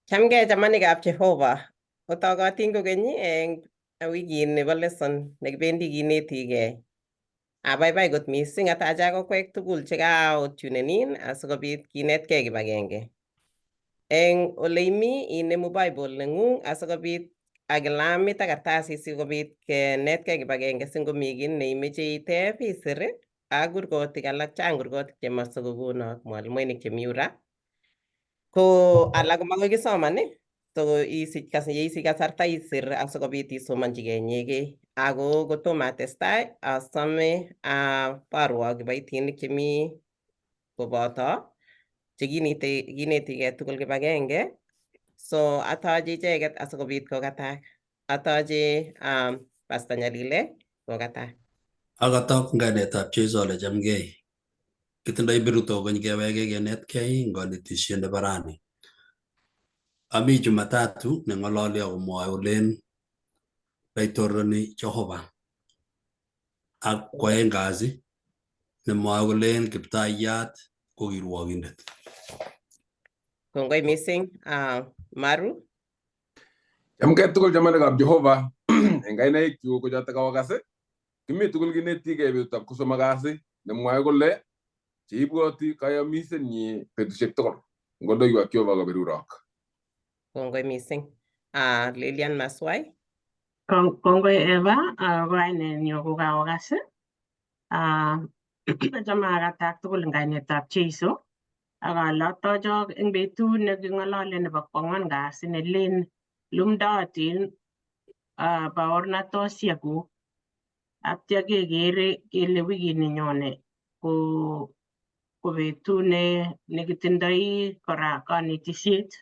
Chamgei chamanikab Jehova. Otogotin kokeny eng wikit nebo lesson nekibendi kinetigei. Abaibai kot mising atachak okwek tugul chekaotunenin asikobit kinetkei kibagenge. Eng ole imi inemu Bible neng'ung asikobit ak kilamit ak kartasit sikobit kenetkei kibagenge singomi kiy neimeche iteb isir ak kurgotik alak chang kurgotik chemasokokonok mwalimuinik chemi yu ra. Ko alak komakoi kisoman so isich yeisich kasarta isir asikobit isomonchigei inyegei. Ako kotomo atestai asome aborwok kiboitinik chemi koboto chekinete kinetigei tugul kibagenge so atoche icheket asikobit kokatak. Atoche Pastor Nyalile kokatak. Akatok eng kainetab Jesu ale chamgei. Kitindoi biruto kogeny kewekei kenetkei eng konetisiet nebo rani. Ami Jumatatu neng'ololi akomwoe kolen laitoroni Jehova ak kwoeng kasi nemwoe kolen Kiptayat ko kirwokindet. Kongoi mising Maru. Chamgei tugul chamanikab Jehova eng kainaikchu ko chotok kawakas kimi tugul kinetigei betutab kosomok kasi nemwoe kole cheibwoti kayamisenyi betusiek tugul ngondoiwak Jehova koberurok. Kongoi mising. Lilian Maswai. Kongoi Eva, ko kainenyu ko Kawakas. Achame akatak tugul eng kainetab Jesu ak ale atochok eng betut neking'olole nebo kwang'wan kasi nelen lumdootin baornatosiekuk atya kekere kele wikini nyone ko ko betut ne nekitindoi kora kanetisiet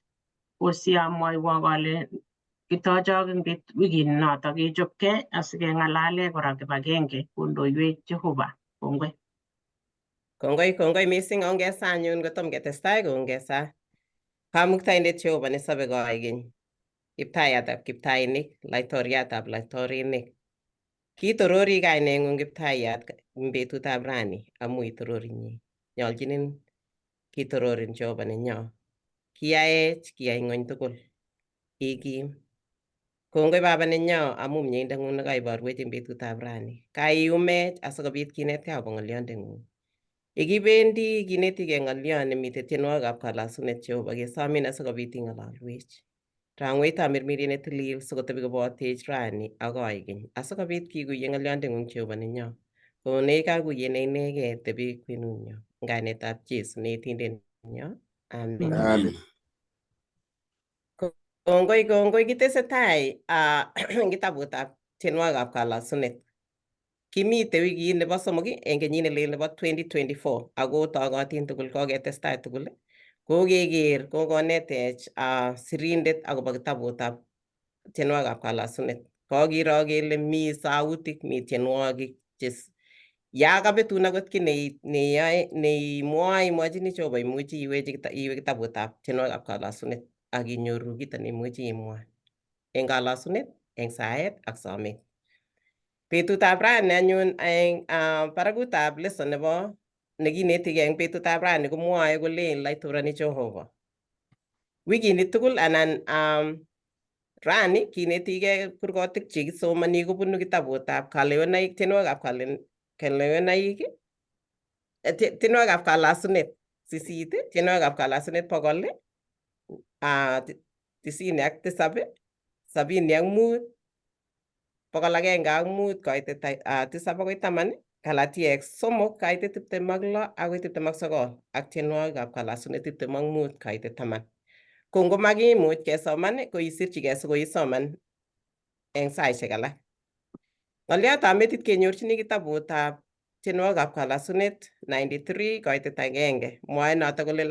kosiamwoiwok ale kitochok eng wikini noto kechopkei asikeng'alale kora kibagenge kondoiwech Jehova. Kongoi. Kongoi, kongoi mising. Ongesa anyun kotom ketestai kongesa. Kamuktaindet Jehova nesobe koigeny. Kiptaiyatab kiptainik, laitoriatab laitorinik. Kitorori kaineng'ung Kiptaiyat eng betutab rani amu itoror inye. Nyoljinin kitororin Jehova nenyo. Kiyaech kiyai ng'ony tugul. Ikim. Kongoi Baba nenyo amu mieindang'ung nekaiborwech eng betutab rani. Kaiumech asikobit kinetkei akobo ng'olyondeng'ung. Yekibendi kinetigei ng'olyon nemitei tienwogikab kalasunet Jehova kesomin asikobit ing'ololwech. Rangwech tamirmiriet netilil sikotebi kobotech rani ak koigeny asikobit kikuye ng'olyondeng'ung Jehova nenyo. Konech kakuyet ne inegei tebi kwenunyo. Eng kainetab Jesu ne etindenyo. Amen. Amen. Kongoi, kongoi. Kitesetai eng kitabutab tienwogikab kalasunet. Kimite wikit nebo somok eng kenyit nelel nebo 2024 ako togotin tugul koketestai tugul kokeker kokonetech sirindet akobo kitabutab tienwogikab kalasunet. Kokiro kele mi sautik, mi tienwogik che ya kabetun akot kiy neyoe neimwoe imwochini Jehova imuchi iwechi iwe kitabutab tienwogikab kalasunet ak inyoru kito neimuchi imwa eng kalasunet, eng saet ak somet. Betutab rani anyun eng barakutab lesson nebo nekinetigei eng betutab rani komwoe kolen laitorani Jehova. Wikini tugul anan rani kinetigei kurgotik chekisomoni kobunu kitabutab kalewenaik, tienwogikab kalewenaik, tienwogikab kalasunet 8, tienwogikab kalasunet 197, 75, 105 kaitet 7 akoi 10, Galatiek 3 kaitet 26 akoi 29 ak tienwogikab kalasunet 25 kaitet 10. Ko ngomakimuch kesoman ko isirchigei sikoisoman eng saishek alak. Ng'oliotab metit kenyorchini kitabutab tienwogikab kalasunet 93 kaitet 1. Mwae noto kole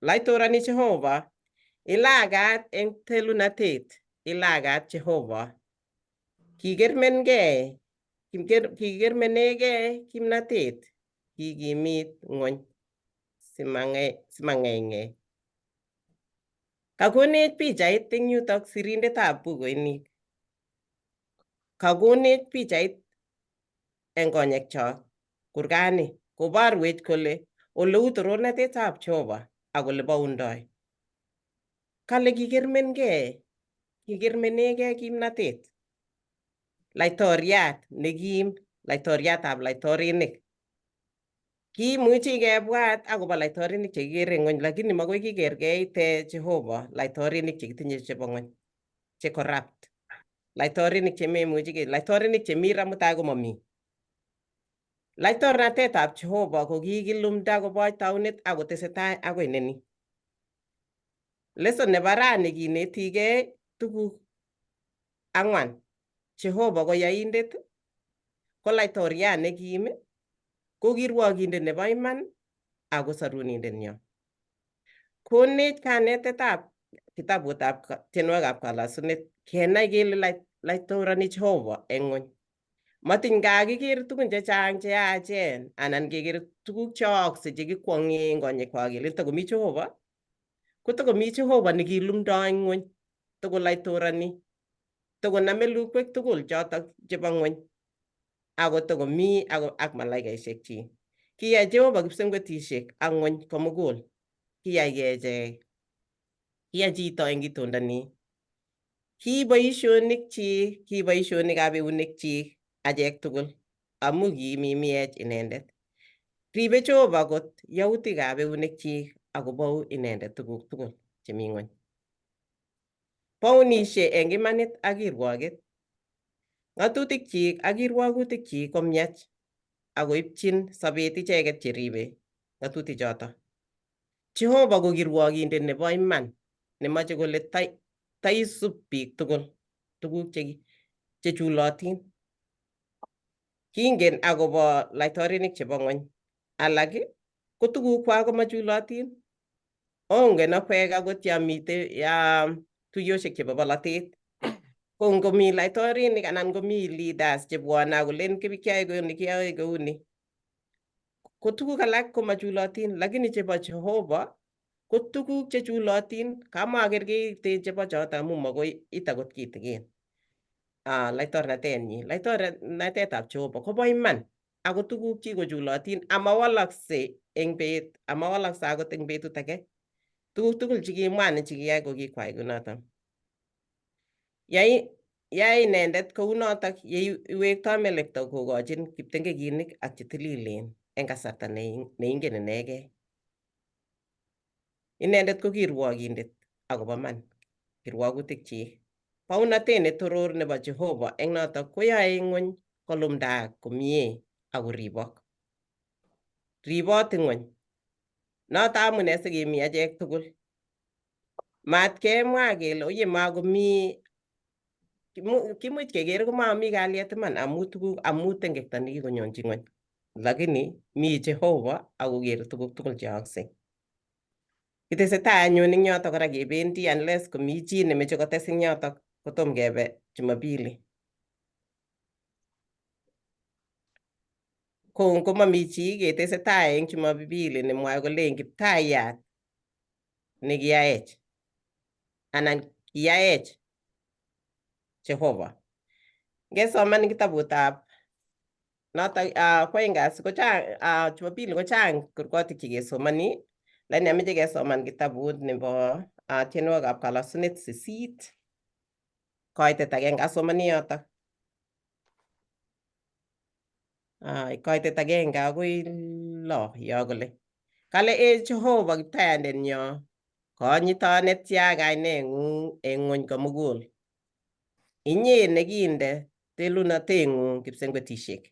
laitorani Jehova, ilagat eng telunatet, ilagat Jehova. Kikermengei, kikermenegei kimnatet, kikimit ng'ony simang'eng'ei. Kakonech pichait eng yutok sirindetab bukuinik. Kakonech pichait eng konyekchok kurgani koborwech kole oleu torornatetab Jehova ak ole boundoi. Kale kikermenkei, kikermenegei kimnatet. Laitoriat nekim, laitoriatab laitorinik. Kimuchi kebwat akobo laitorinik chekikere ng'weny lakini makoi kikerkeite Jehova laitorinik chekitinye chebo ng'weny che corrupt. Laitorinik chememuchi ke laitorinik chemi ra mutai komomi. Laitornatetab Jehova ko kikilumda koboch taunet akotesetai akoi neni. Lesson nebo rani kinetigei tuguk ang'wan. Jehova ko yaindet, ko laitoriat nekim, ko kirwokindet nebo iman, ako sorunindenyo. Konech kanetetab kitabutab tienwogikab kalosunet kenai kele laitorani Jehova eng ng'wony. Matiny kakiker tugun chechang cheyachen anan keker tuguk cheyookse chekikwong'e eng konyekwak kele takomi Jehova, kotakomi Jehova nekilumdoi ng'wony, takolaitorani, takoname lukwek tugul chotok chebo ng'wony, ako takomi ako ak malaikaisiekchik. Kiyai Jehova kipsengwetisiek ak ng'wony komugul, kiyai kechek, kiyai chito eng itondoni. Ki boisionikchik, ki boisionikab eunekchik achek tugul, amu kiimimiech inendet. Ribe Jehova kot yautikab eunekchik akobou inendet tuguk tugul chemi ng'wony. Bounisie eng imanit ak kirwoket. Ng'atutikchik ak kirwokutikchik ko miach akoipchin sobet icheket cheribe ng'atutichoto. Jehova ko kirwokindet nebo iman nemache kole taisub biik tugul tuguk che chulotin. Kingen akobo laitorinik chebo ng'wony alak ko tugukwak komachulotin. Ongen akwek akot ya mitei ya tuiyosiek chebo bolotet ko ngomi laitorinik anan komi leaders chebwone akolen kiyae kouni kiyae kouni ko tuguk alak komachulotin lakini chebo Jehova ko tuguk chechulotin kamakerkeite chebo choto amu makoi it akot kitikin. Laitornatenyi laitornatetab Jehova kobo iman ako tugukchik kochulotin amawalakse eng bet amawalakse akot eng betut age. Tuguk tugul chekimwa anan chekiyai ko kikwai kunoto. Yae inendet kounotok ye iwektoi melekto kokochin kiptengekinik ak chetililen eng kasarta neingen inegei. Inendet ko kirwokindet akobo man kirwokutikchik. Baunatet netoror nebo Jehova eng notok koyae ng'wony kolumdaak komie akoribok. Ribot ng'wony. Noto amune sikemi achek tugul. Mat kemwa kele oye makomi kimuch keker komami kalyet iman amu tuguk amu tengekto nekikonyonchi ng'wony. Lakini mi Jehova akokere tuguk tugul cheyookse. Kitesetai anyun eng yotok kora kebendi unless komi chi nemeche kotes eng yotok kotom kebe Jumapili. Ko ngomami chi ketesetai eng Jumapili nemwae kolen Kiptayat nekiyaech anan kiyaech Jehova. Ngesoman kitabutab notok kwaeng kasi kochang Jumapili kochang kurgotik chekesomoni lakini ameche kesoman kitabut nebo tienwogikab kalosunet 8 koitet agenge asomoni yotok. Koitet agenge akoi 6 yo kole kale e Jehova Kiptayandenyo konyitot netya kaineng'ung eng ng'wony komugul. Inye nekinde telunotengung kipsengwetisiek.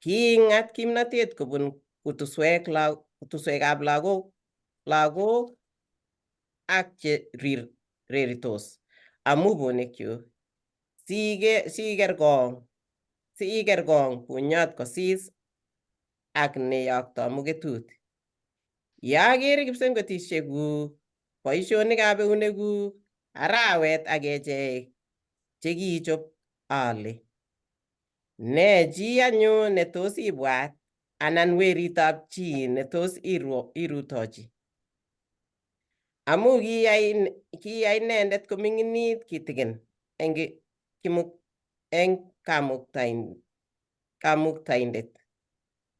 Kiing'at kimnatet kobun kutuswekab lagok ak che reritos amu bonekyuk. Siikerkong bunyot kosis ak neyokto muketut. Yeakere kipsengwetisiekuk, boisionikab eunekuk, arawet ak kecheik chekiichop ale, Ne chi anyun ne tos ibwat anan weritab chi ne tos irutochi? Amu kiyai inendet koming'init kitikin eng Kamuktaindet.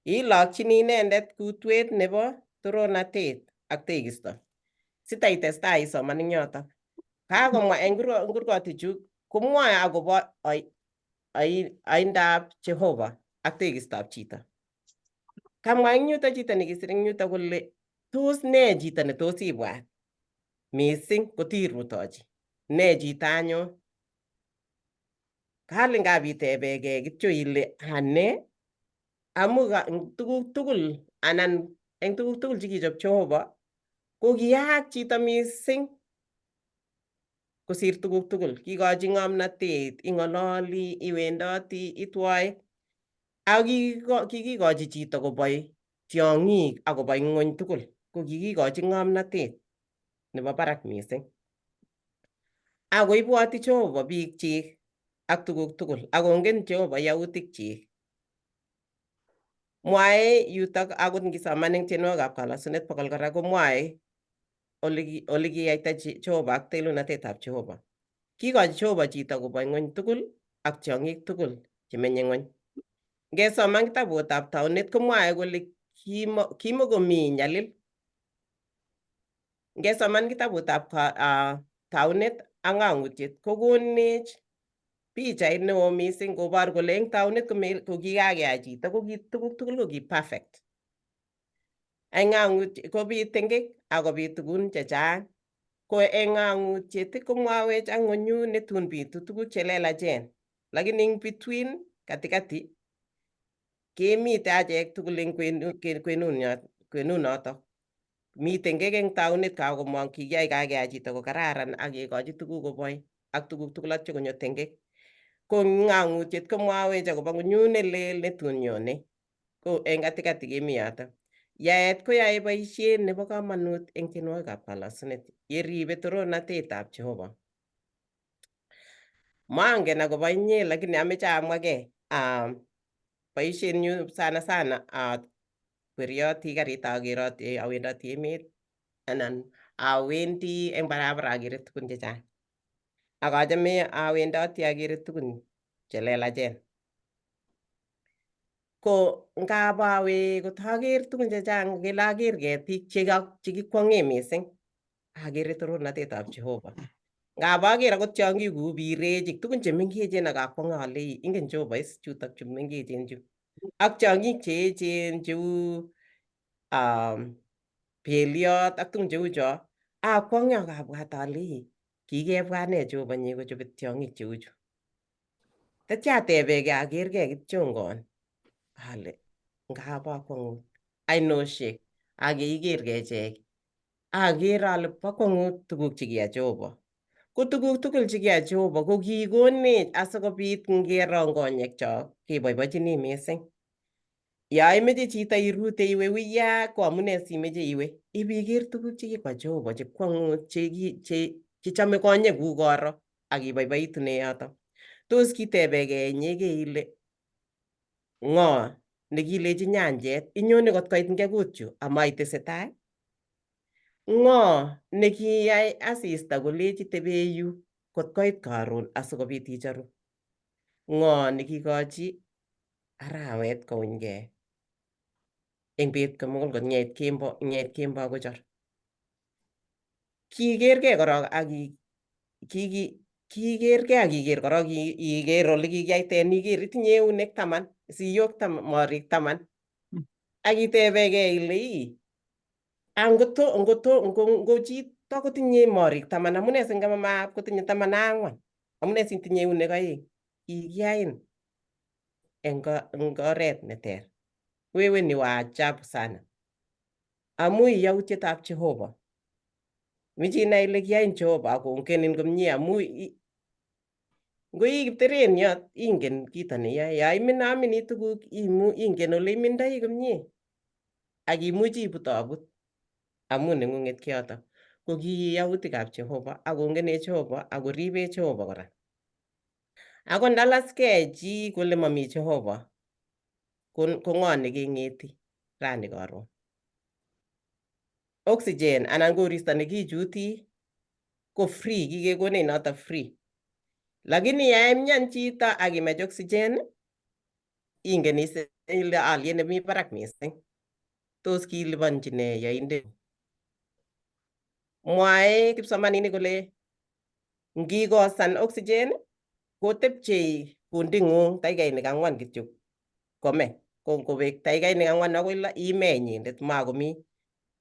Ilokchini inendet kutwet nebo toronatet ak tekisto, Sitaitestai isoman eng yotok. Kakomwa eng kurgotichu komwoe akobo aindab Jehova ak tekistoab chito. Kamwa eng yuto chito nekisir eng yuto kole tos nee chito netos ibwat mising kotirutochi. Nee chito anyun? Kalin kabitebekee kityo ile ane amu tuguk tugul anan eng tuguk tugul chekichop Jehova ko kiyaak chito mising kosir tuguk tugul. Kikochi ng'omnotet, ing'ololi, iwendoti, itwoe ak kikikochi chito koboi tiong'ik ak koboi ng'wony tugul. Ko kikikochi ng'omnotet nebo barak mising. Ako ibwoti Jehova biikchik ak tuguk tugul ak kongen Jehova yautikchik. Mwae yutok akot ngisoman eng tienwogikab kalosunet 100 kora komwae ole kiyaita Jehova ak telunatetab Jehova. Kikochi Jehova chito koboi ng'wony tugul ak tiong'ik tugul chemenye ng'wony. Ngesoman kitabutab Taunet komwae kole kimokomi nyalil. Ngesoman kitabutab Taunet ak Ng'ang'utiet kokonech pichait neo mising kobor kole eng taunet ko kikakeyai chito ko ki tuguk tugul ko ki perfect. Eng ng'ang'utiet kobit tengek ak kobit tugun chechang. Ko eng ng'ang'utiet komwawech ak ng'onyu netun bitu tuguk chelelachen. Lakini eng between katikati kemite achek tugul eng kwenunotok. Mi tengek eng taunet kakomong kikiyai kakeyai chito ko kararan ak kekochi tuguk koboi ak tuguk tugul atyo konyo tengek. Ko ng'ang'utiet komwawech akobo ng'unyut nelel netun nyone. Ko eng katikati kemi yoto. Yaet koyae boisiet nebo komonut eng tienwogikab kalosunet yeribe torornatetab Jehova. Mangen akobo inye lakini ameche amwake boisienyu sana sana akwerioti karit akeroti awendoti emet anan awendi eng barabara akere tugun chechang. Ak achame awendoti akere tugun chelelachen. Ko ngap awe kot aker tugun chechang kele aker ketik chekikwong'e mising akere torornatetab Jehova. Ngap aker akot tiong'ik kou birechik tugun chemengechen ak akwong'e ale ingen Jehova is chutok chu mengechen chu. Ak tiong'ik cheechen cheu beliot ak tugun cheu cho akwong'e ak abwat ale kikebwat nee Jehova nyi kochobe tiong'ik cheu chu. Tatya atebekee akerkee kityongon ale ngap akwong'ut ainosiek ak yeiker kechek aker ale bo kwong'ut tuguk chekiyai Jehova. Ko tuguk tugul chekiyai Jehova ko kikonech asikobit ngerong konyekchok keboibochini mising. Yo imeche chito irute iwe uya ko amune simeche iwe ibiker tuguk chekikwa Jehova chekwong'ut chechome konyekuk koro ak iboiboitu ne yoto. Tos kitebekee inyekei ile ng'o nekilechi nyanjet inyone kot koit ngekut yu ama itesetai? Ng'o nekiyai asista kolechi tebe yu kot koit karon asikobit ichoru? Ng'o nekikochi arawet kounyge eng bet komugul kot ngeit kembo ngeit kemboi kochor? Kikergei korok ak kikergei ak iker korok iker ole kikiyaiten iker itinye eunek 10 siyok 10 morik 10 ak itebegei ile ii angoto ngoto ngo chito kotinye morik 10 amune singamamaab kotinye 14 amune sintinye eunek 2 kikiyain eng oret neter. Wewe ni wa ajabu sana amu yautietab Jehova. Michi inai ile kiyain Jehova akongenin komie amu ngo ii kiptereniot ingen kito neyoe yo iminamini tuguk ingen ole imindoi komie ak imuchi ibutobut amu neng'ung'et kiyoto. Ko ki yautikab Jehova akongenech Jehova akoribech Jehova kora. Ako ndalaskei chi kole mami Jehova ko ng'o nekeng'eti rani karon? Oxygen anan koristo nekichuti ko free, kikekonech noto free. Lakini yaimyan chito ak imach oxygen ingen ile alyet nemi barak mising. Tos kiliponchi nee yaindet? Mwae kipsomaninik kole ngikosan oxygen kotepchei kunding'ung takikainik 4 kityo kome. Ko ngobek takikainik 4 akoi 6 ime inyendet makomi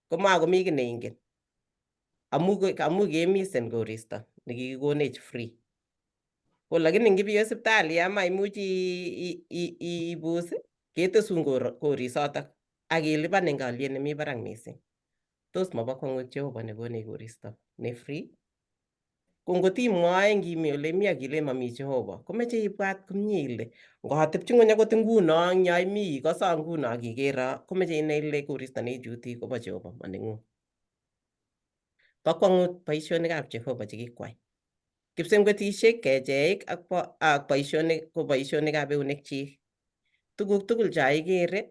komakomi kiy neingen amu kemisen koristo nekikikonech free. Ko lakini ngipiwe sipitali ya maimuch ibus ketesun korisotok ak ilipan eng aliet nemi barak mising. Tos mobo kwongut Jehova nekonech koristo ne free? Ko ngot imwoe ngimi ole imi ak ile mami Jehova, komeche ibwat komie ile ngotepchi ng'weny akot nguno eng yo imi ikoso nguno ak ikero, komeche inai ile koristo neichuti kobo Jehova, ma neng'ung. Bo kwongut boisionikab Jehova chekikwai. Kipsengwetisiek, kecheik ak boisionik ko boisionikab eunekchik. Tuguk tugul cho ikere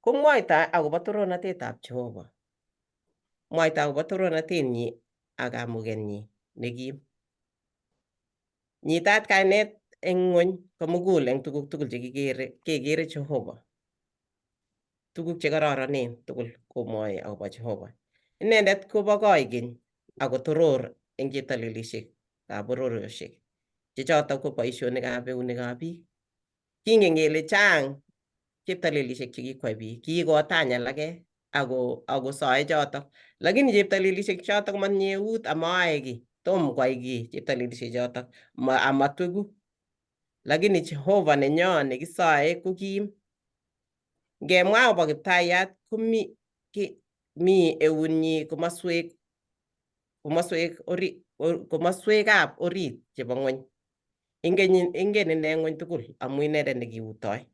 komwoito akobo torornatetab Jehova. Mwaita akobo torornatenyi ak kamugenyi nekim. Nyitat kainet eng ng'wony komugul eng tuguk tugul chekikere, kekere Jehova. Tuguk chekororonen tugul komwoe akobo Jehova. Inendet kobo koikeny ako toror eng cheptalelisiekab bororiosiek, che chotok ko boisionikab eunekab biik. Kingen kele chang cheptalelisiek chekikwai biik, kikotany alake ako soe chotok. Lakini cheptalelisiek chotok komatinye eut amaoe kiy, tom kwai kiy cheptalelisiek chotok amatweku. Lakini Jehova nenyo nekisoe ko kim. Ngemwa akobo Kiptayat komi ki, mi eunyi komoswekab orit chebo ng'wony. Ingen ine ng'wony tugul amu inendet nekiutoi.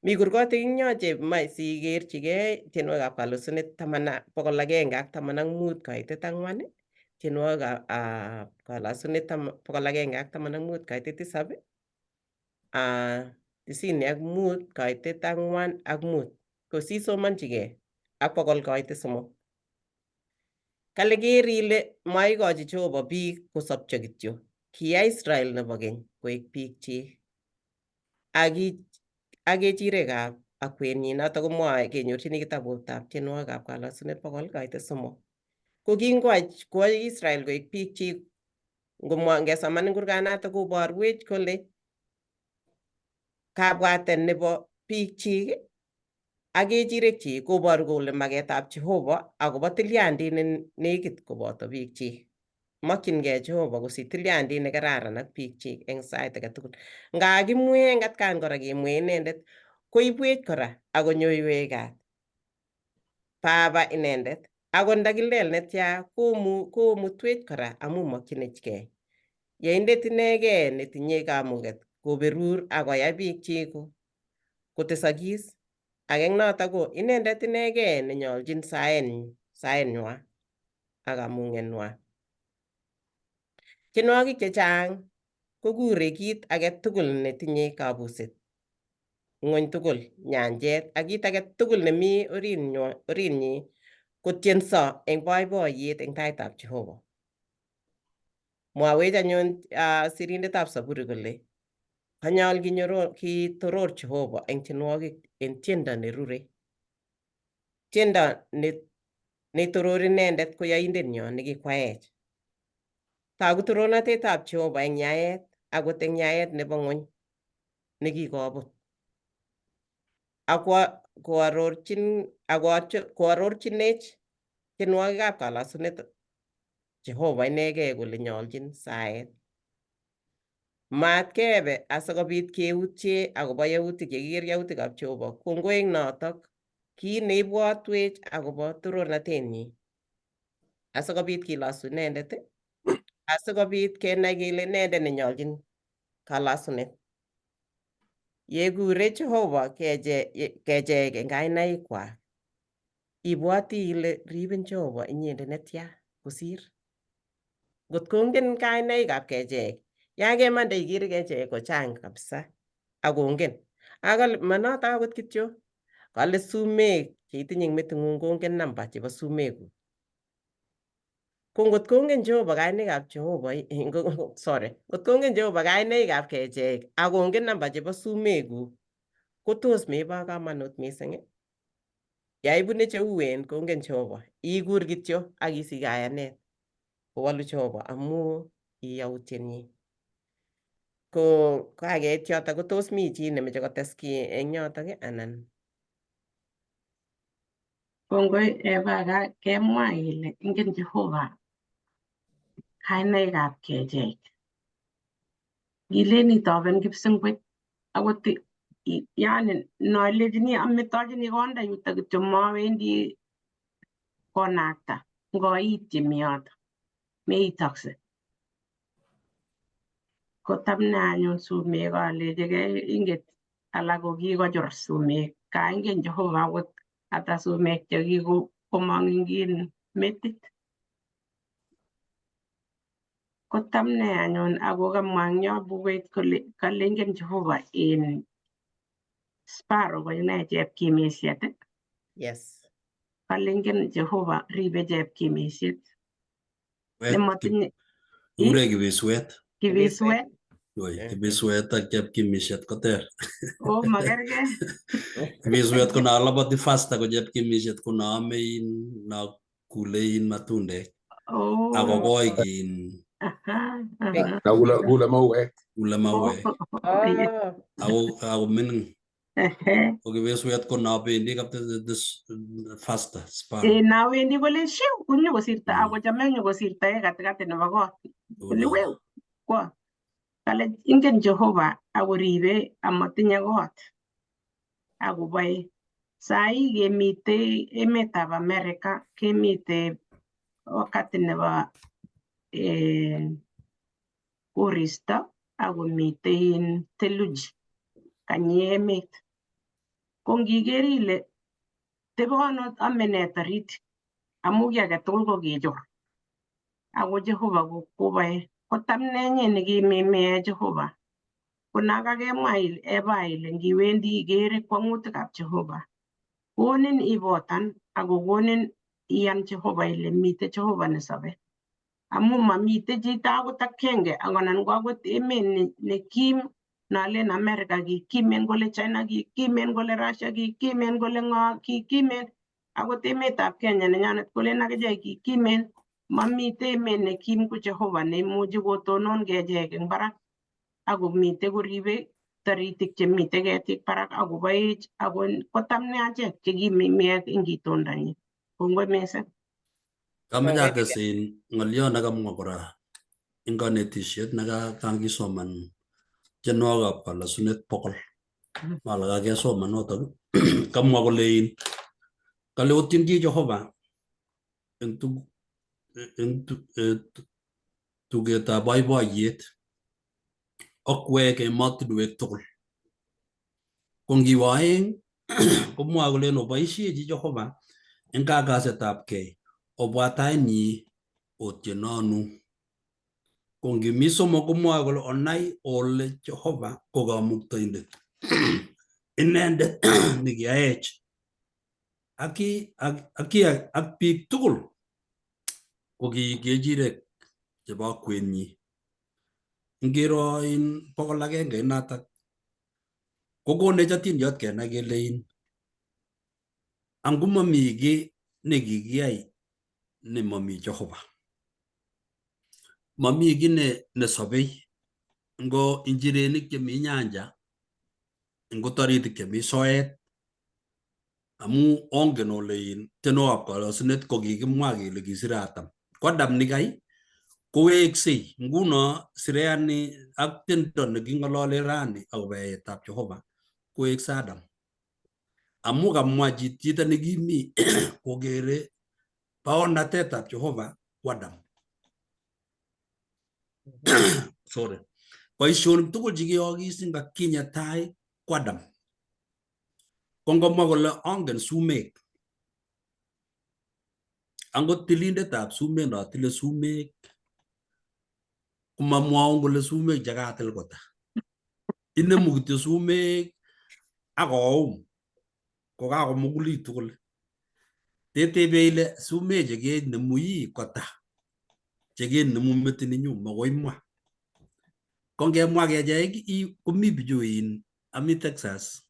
Mi kurgotik eng yo che sikerchigei tienwogikab kalosunet 115 kaitet 4, tienwogikab kalosunet 115 kaitet 7, 95 kaitet 4 ak 5. Ko sisomonchigei ak 100 kaitet 3. Kale ker ile maikochi Jehova biik kosopcho kityo. Kiyai Israel nebo keny koek biikchik ak kechirekab akwenyin. Notok komwoe kenyorchini kitabutab tienwogikab kalosunet 100 kaitet 3. Ko kingoyai koyai Israel koek biikchik, ngomwa ngesoman eng kurganatok koborwech kole kabwatet nebo biikchik ak kechirekchik koboru kole maketab Jehova akobo tilyandit ne nekit koboto biikchik. Mokyingei Jehova kosich tilyandit nekararan ak biikchik eng sait age tugul. Nga kimwee eng atkan kora kemwee inendet, koibwech kora akonyoiwech kat. Baba inendet, akot ndakilel netya komutwech kora amu mokyinechkei. Yaindet inegei netinye kamuget koberur akoyai biikchik kotesokis, ak eng notok ko inendet inegei nenyoljin saenywa ak kamung'enwa. Tienwogik chechang kokure kit age tugul netinye kabuset, ng'wony tugul, nyanjet ak kit age tugul nemi oritnyi kotienso eng boiboiyet eng taitab Jehova. Mwawech anyun sirindetab Zaburi kole kanyol kitoror Jehova eng tienwogik eng tiendo nerurei. Tiendo neitorori inendet ko yaindenyo nekikwaech. Togu torornatetab Jehova eng yaet, akot eng yaet nebo ng'wony nekikobut. Ak koarorchinech tienwogikab kalosunet Jehova inegei kole nyoljin saet. Mat kebe asikobit keutye akobo yautik yekiker yautikab Jehova. Kongoi eng notok kiit neibwotwech akobo torornatenyi. Asikobit kilosu inendet, asikobit kenai kele inendet nenyoljin kalasunet. Yekure Jehova kechek eng kainaikwak, ibwoti ile ribin Jehova inyendet netya kosir. Ngot kongen kainaikab kechek, ya kemande ikere kechek kochang kabisa akongen. Akole manoto akot kityo, kale sumek cheitinye eng meting'ung kongen namba chebo sumekuk. Ko ngot kongen Jehova kainaikab Jehova, sorry, ngot kongen Jehova kainaikab kechek akongen namba chebo sumekuk, ko tos mebo kamanut mising? Ya ibune cheuen kongen Jehova, ikur kityo ak isich kayanet. Kowalu Jehova amu kiyautienyi. Ko kakeit yotok ko tos mi chi nemeche kotes kiy eng yotok anan? Kongoi Eva, kemwa ile ingen Jehova kainaikab kecheik. Ngilen itoben kipsengwet akot yani nolechini ametochini konda yuto kityo mowendi konakta ngoit chemi yoto meitokse. Kotam ne anyun sumek alechigei inget alak ko kikochor sumek kaingen Jehova akot ata sumek chekikomong eng metit. Kotam ne anyun ako kamwa eng yo bukuit kole kale ingen Jehova in sparrow ko ine chepkimisiet. Yes. Kale ingen Jehova ribe chepkimisiet nemotinye Kikure kibiswet. Kibiswet. Kibiswet ak chepkimisiet koter. Oh, makerke. Kibiswet ko no loboti faster, ko chepkimisiet ko no ame in no kule in matundek. Oh. Ako koi in Na kule mauek. Kule mauek. Oh. Ako mining. Ko kibiswet ko no bendi kapsa faster sparrow. Nawendi kole shiu konyokosirto ako chame nyokosirto en katikati nebo kot. Kole weu kwa kale ingen Jehova akoribe amatinye kot akoboe. Sai kemite emetab America kemite wakati nebo koristo akomite theluji kanyi emet. Ko ngiker ile tebono ame taritik amu kiy agetugul ko kichor. Ako Jehova koboe. Kotam nenyi nekimimie Jehova. Ko nakakemwa Eva ile ngiwendi ikere kwong'utikab Jehova. Konin ibotan ako konin iyan Jehova ile mite Jehova nesobe. Amu mamite chito akot akenge anan ko akot emet nekim nalen America kikimen kole China kikimen kole Russia kikimen kole ng'o kikimen akot emetab Kenya nenyonet kolen akichek kikimen mamite emet nekim ko Jehova neimuchi kotonon kechek eng barak akomite koribe taritik chemite ketik barak akoboech ako kotam ne achek chekimimiek eng itondonyi. Kongoi mising. Kameche ates in ng'olyo nekamwa kora eng konetisiet nekakisoman tienwogikab kalosunet 100. Mala kakesoman notok. Kamwa kole in kale otyenchi Jehova eng tugetab boiboiyet okwek emotinwek tugul. Ko ngiwe aeng komwoe kolen oboisiechi Jehova eng kakasetab kei obwa tainyi otyenonu. Ko ngimi somok komwoe kole onai ole Jehova ko kamuktaindet. Inendet nekiyaech ak biik tugul ko ki kechirek chebo kwenyi. Ngiro in 101 inatak kokonech atindiot kenai kele in angomomi kiy nekikiyai nemomi Jehova. Mami kiy nesobei ngo injirenik chemi nyanja ngo taritik chemi soet amu ongen ole in tienwogikab kalosunet ko kikimwa kele kisire Adam. Ko Adam nikai koweksei nguno sireani ak tiendo neking'olole rani akobo yaetab Jehova kowekse Adam. Amu kamwa chito nekimi kokere baornatetab Jehova ko Adam. Sorry. Boisionik tugul chekiyokis eng atkinye tai ko Adam. Ko ngomwa kole angen sumek. Angot tilindetab sumek notile sumek komamwaun kole sumek chekatil kota. Inemu kityo sumek akoum kokakomugulitu kole. Tetebe ile sumek chekenemu ii kota chekenemu metininyu makoi mwa. Ko ngemwa kechek komi bichu in ami Texas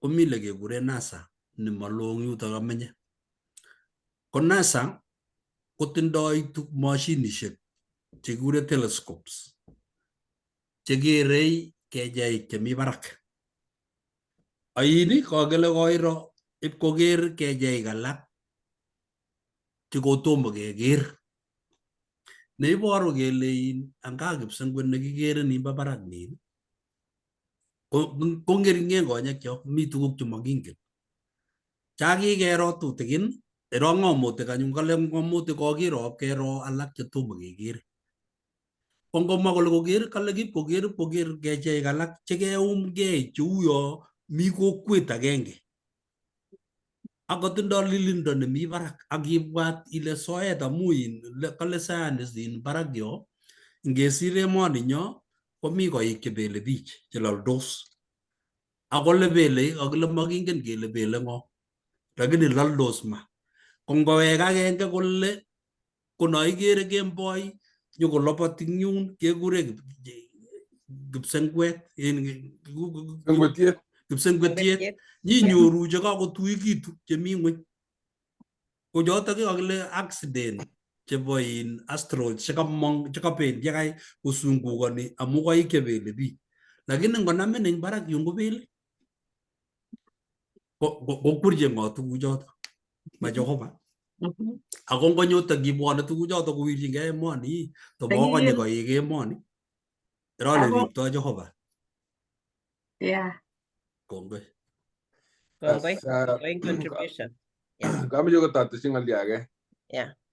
komi lekekure NASA nemalo eng yutok amenye. Ko NASA kotindoi mashinishek chekikure telescopes chekerei kecheik chemi barak. Ain kokile koiro ipkoker kecheik alak chekotomo keker. Neiboru kele in anga kipsengwet nekikere nimbo barak nin ko ng'ering'en konyek kyok, mi tuguk chemokingen. Chakikero tutikin, iro ng'omutik anyun kale ng'omutik kokiro kero alak chetomo kekere. Ko ngomwa kole koker kale kipkoker ipkoker kecheik alak chekeumgei cheuyo mi kokwet agenge. Ak kotindo lilindo nemi barak ak ibwat ile soet amu in kale scientist in barak yo ngesir emoni nyo komi koik chebele bich cheloldos. Ako lebele kakile makingen kele bele ng'o lakini laldos ma. Ko ngowek agenge kole kono ikere kemboi nyokolobot ing yun kekure kipsengwet Sengwetiet. Kipsengwetiet nyinyoru chekakotuikitu chemi ng'weny. Ko chotok kakile accident chebo in asteroids chekamong chekabendi akai kosungukoni amu koik chebele biik. Lakini ngonamin eng barak yun kobele. Kokwerche ng'o tuguchoto? Ma Jehova. Ako ngonyotok kibwone tuguchoto kowirchingei emoni, tomokonye koik emoni. Iro le riptoi Jehova. Yeah. Kongoi. Kongoi. Kongoi contribution. Kameche kotatesyi ng'olyo age.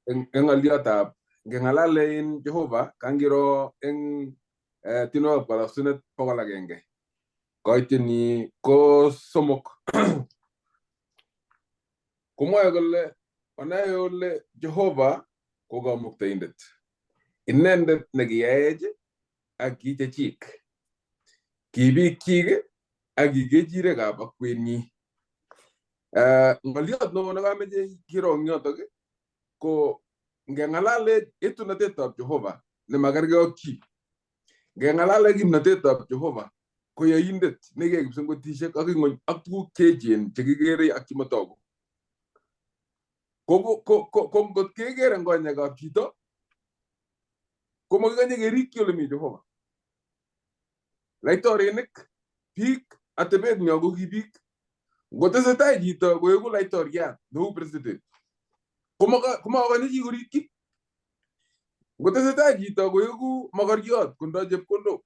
Eng ng'olyotab ngeng'alale en Jehova kangiro eng tienwogikab kalosunet 100 koityeni ko 3 komwoe kole onae ole Jehova ko kamuktaindet inendet nekiyaech ak ki chechik ki biikchik ak ki kechirekab akwenyi. Ng'oliot neo nekameche kiro eng yotok ko ngeng'alale etunotetab Jehova nemakerkei ak chi. Ngeng'alale kimnotetab Jehova ko yoindet nekiyai kipsengwetisiek ak ing'weny ak tuguk cheechen chekikere ak chemotogu. Ko ngot keker eng konyekab chito komakikonye kerikyi ole mi Jehova. Laitorinik biik atebet nyo ko ki biik. Ngotesetai chito koeku laitoriat neu president komakonye chi korikyi. Ngotesetai chito koeku mokoriot kondoi chepkondok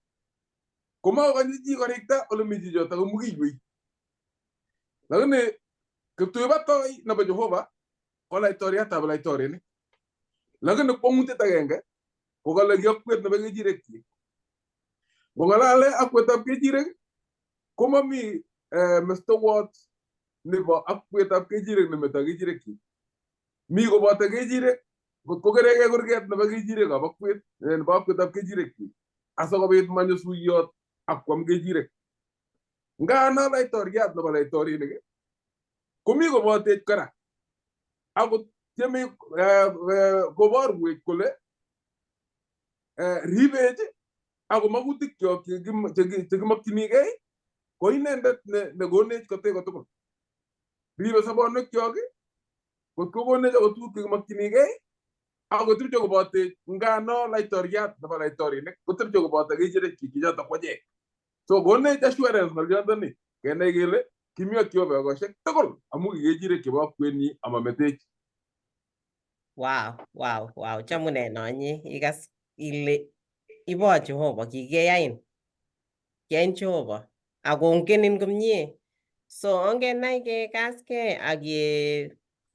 komakonye chi korikta ole mi chichoto amu kiywei. Lakini kiptuibatoi nebo Jehova ko laitoriatab laitorinik. Lakini kwong'utiet agenge ko kale ki akwet nebo kechirekyik. Ngong'alale akwetab kechirek komomi mestowot nebo akwetab kechirek nemeto kechirekyik. Mi koboto kechirek ngot kokerekei kurget nebo kechirekab akwet nebo akwetab kechirekyik asikobit manyo suiyot ak kwam kechirek. Ngano laitoriat nebo laitorinik komi kobotech kora akot tieme koborwech kole ribech ako magutik kyok chekimokchinigei ko inendet nekonech kotee kotugul. Ribe sobonwekyok kot kokonech akot tuguk chekimokchinigei akotepche kobotech ngano laitoriat nebo laitorinik kotepche koboto kechirekchik chechotok ko achek. So konech assurance ng'olyondoni kenai kele kimi ak Jehova ekosiek tugul amu ki kechirek chebo akwenyi amametech. Wow. Chamune nonyi ikas ile ibo Jehova kikeyain. Kiyain Jehova akongenin komie. So ongenai kekaskei ak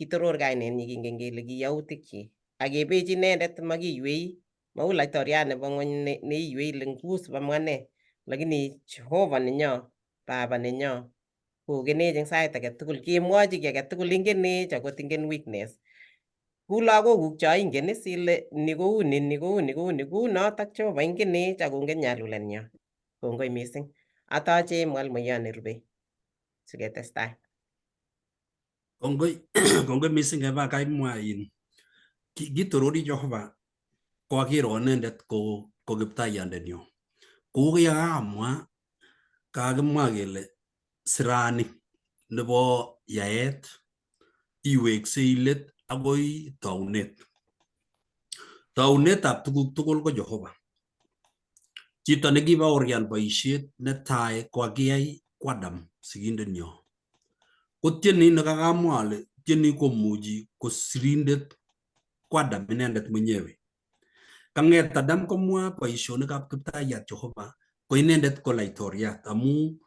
kitoror kainenyi kingen kele ki yautikyik ak kebechi inendet makiywei mau laitoriat nebo ng'wony neiywei ile ngus bamwa nee lakini Jehova nenyo Baba nenyo kokenech eng sait age tugul kemwochi kiy age tugul ingenech akot ingen weakness kou lagokuk cho ingen is ile ni kou ni ni kou ni kou ni kou notok Jehova ingenech akongen nyalulenyo. Kongoi mising. Atoche mwalimuyon nerubei siketestai. Kongoi kongoi mising Eva kaimwa in kitorori Jehova ko akiro inendet ko kiptaiyandenyo. Kou yakamwa kakimwa kele sirani nebo yaet iweksei let akoi taunet. Taunetab tuguk tugul ko Jehova. Chito nekibaorian boisiet netai koakiyai ko Adam sigindenyo. Ko tieni nekakamwa ale tieni komuchi ko sirindet ko Adam inendet mwenyewe. Kang'et Adam komwa boisionikab Kiptayat Jehova ko inendet ko laitoriat amu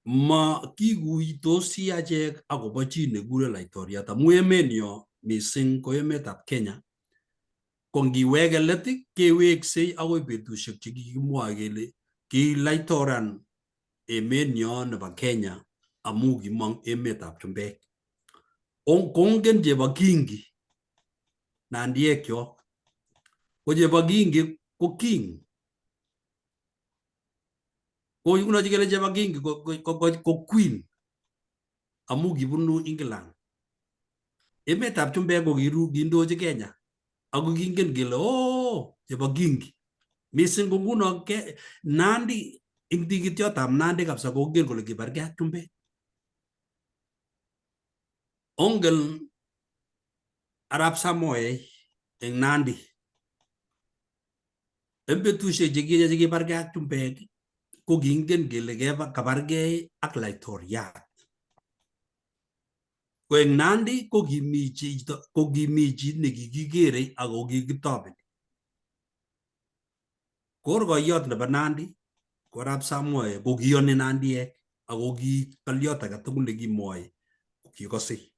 ma kikuitosi achek akobo chi nekikure laitoriat amu emenyo mising ko emetab Kenya ko ngiweke let keweksei akoi betusiek che kikimwoe kele kilaitoran emenyo nebo Kenya amu kimong emetab chumbek. Kongen chebo kingi nandiek kyok ko chebo kingi ko king ko kele chebo kingi ko queen amu kibunu England. Emetab chumbek ko kindochi Kenya ako kingen kele oo chebo kingi mising ko nguno Nandi ing tikityotab Nandi kabisa kongen kole kibargei ak chumbek. Ongen Arap Samoei eng Nandi. Eng betusiek chekinye chekibargei ak chumbek ko kingen kele kabargei ak laitoriat. Ko eng Nandi ko kimi chito ko kimi chi nekikikerei ako kikitobeni. Korkoiyot nebo Nandi ko Arap Samoei ko kiyoni Nandiek ako ki ng'oliot age tugul nekimwoe ko kikosei.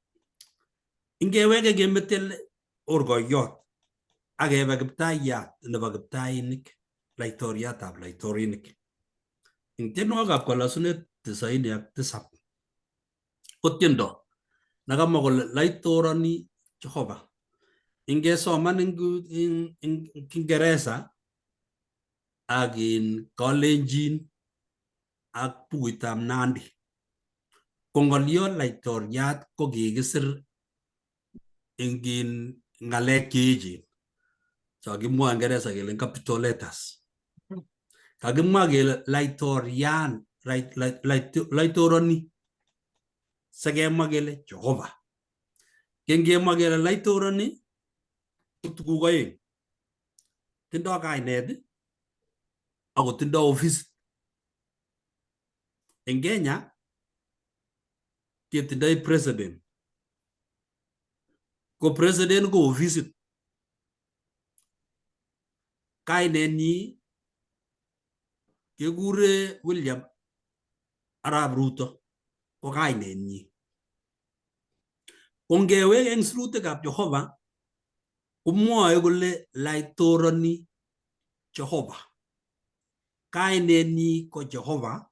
Ingeweke kemete orkoiyot ak kebe kiptayat nebo kiptainik laitoriatab laitorinik. Eng tienwogikab kolosunet 97 ko tiendo nekamwa kole laitorani Jehova. Ingesoman eng Kiingereza ak in Kalenjin ak bukuitab Nandi ko ng'oliot laitoriat ko kikisir eng ng'alek che echen cho kimwoe Ingereza kele capital letters. Kakimwa kele laitorian laitoroni sikemwa kele Jehova. Kengemwa kele laitoroni ko tuguk oeng. Tindo kainet ako tindo ofisit. En Kenya ketindoi president. Ko president ko ofisit. Kainenyi kekure William Arap Ruto ko kainenyi. Ko ngewek eng sirutikab Jehova komwoe kole laitoroni Jehova. Kainenyi ko Jehova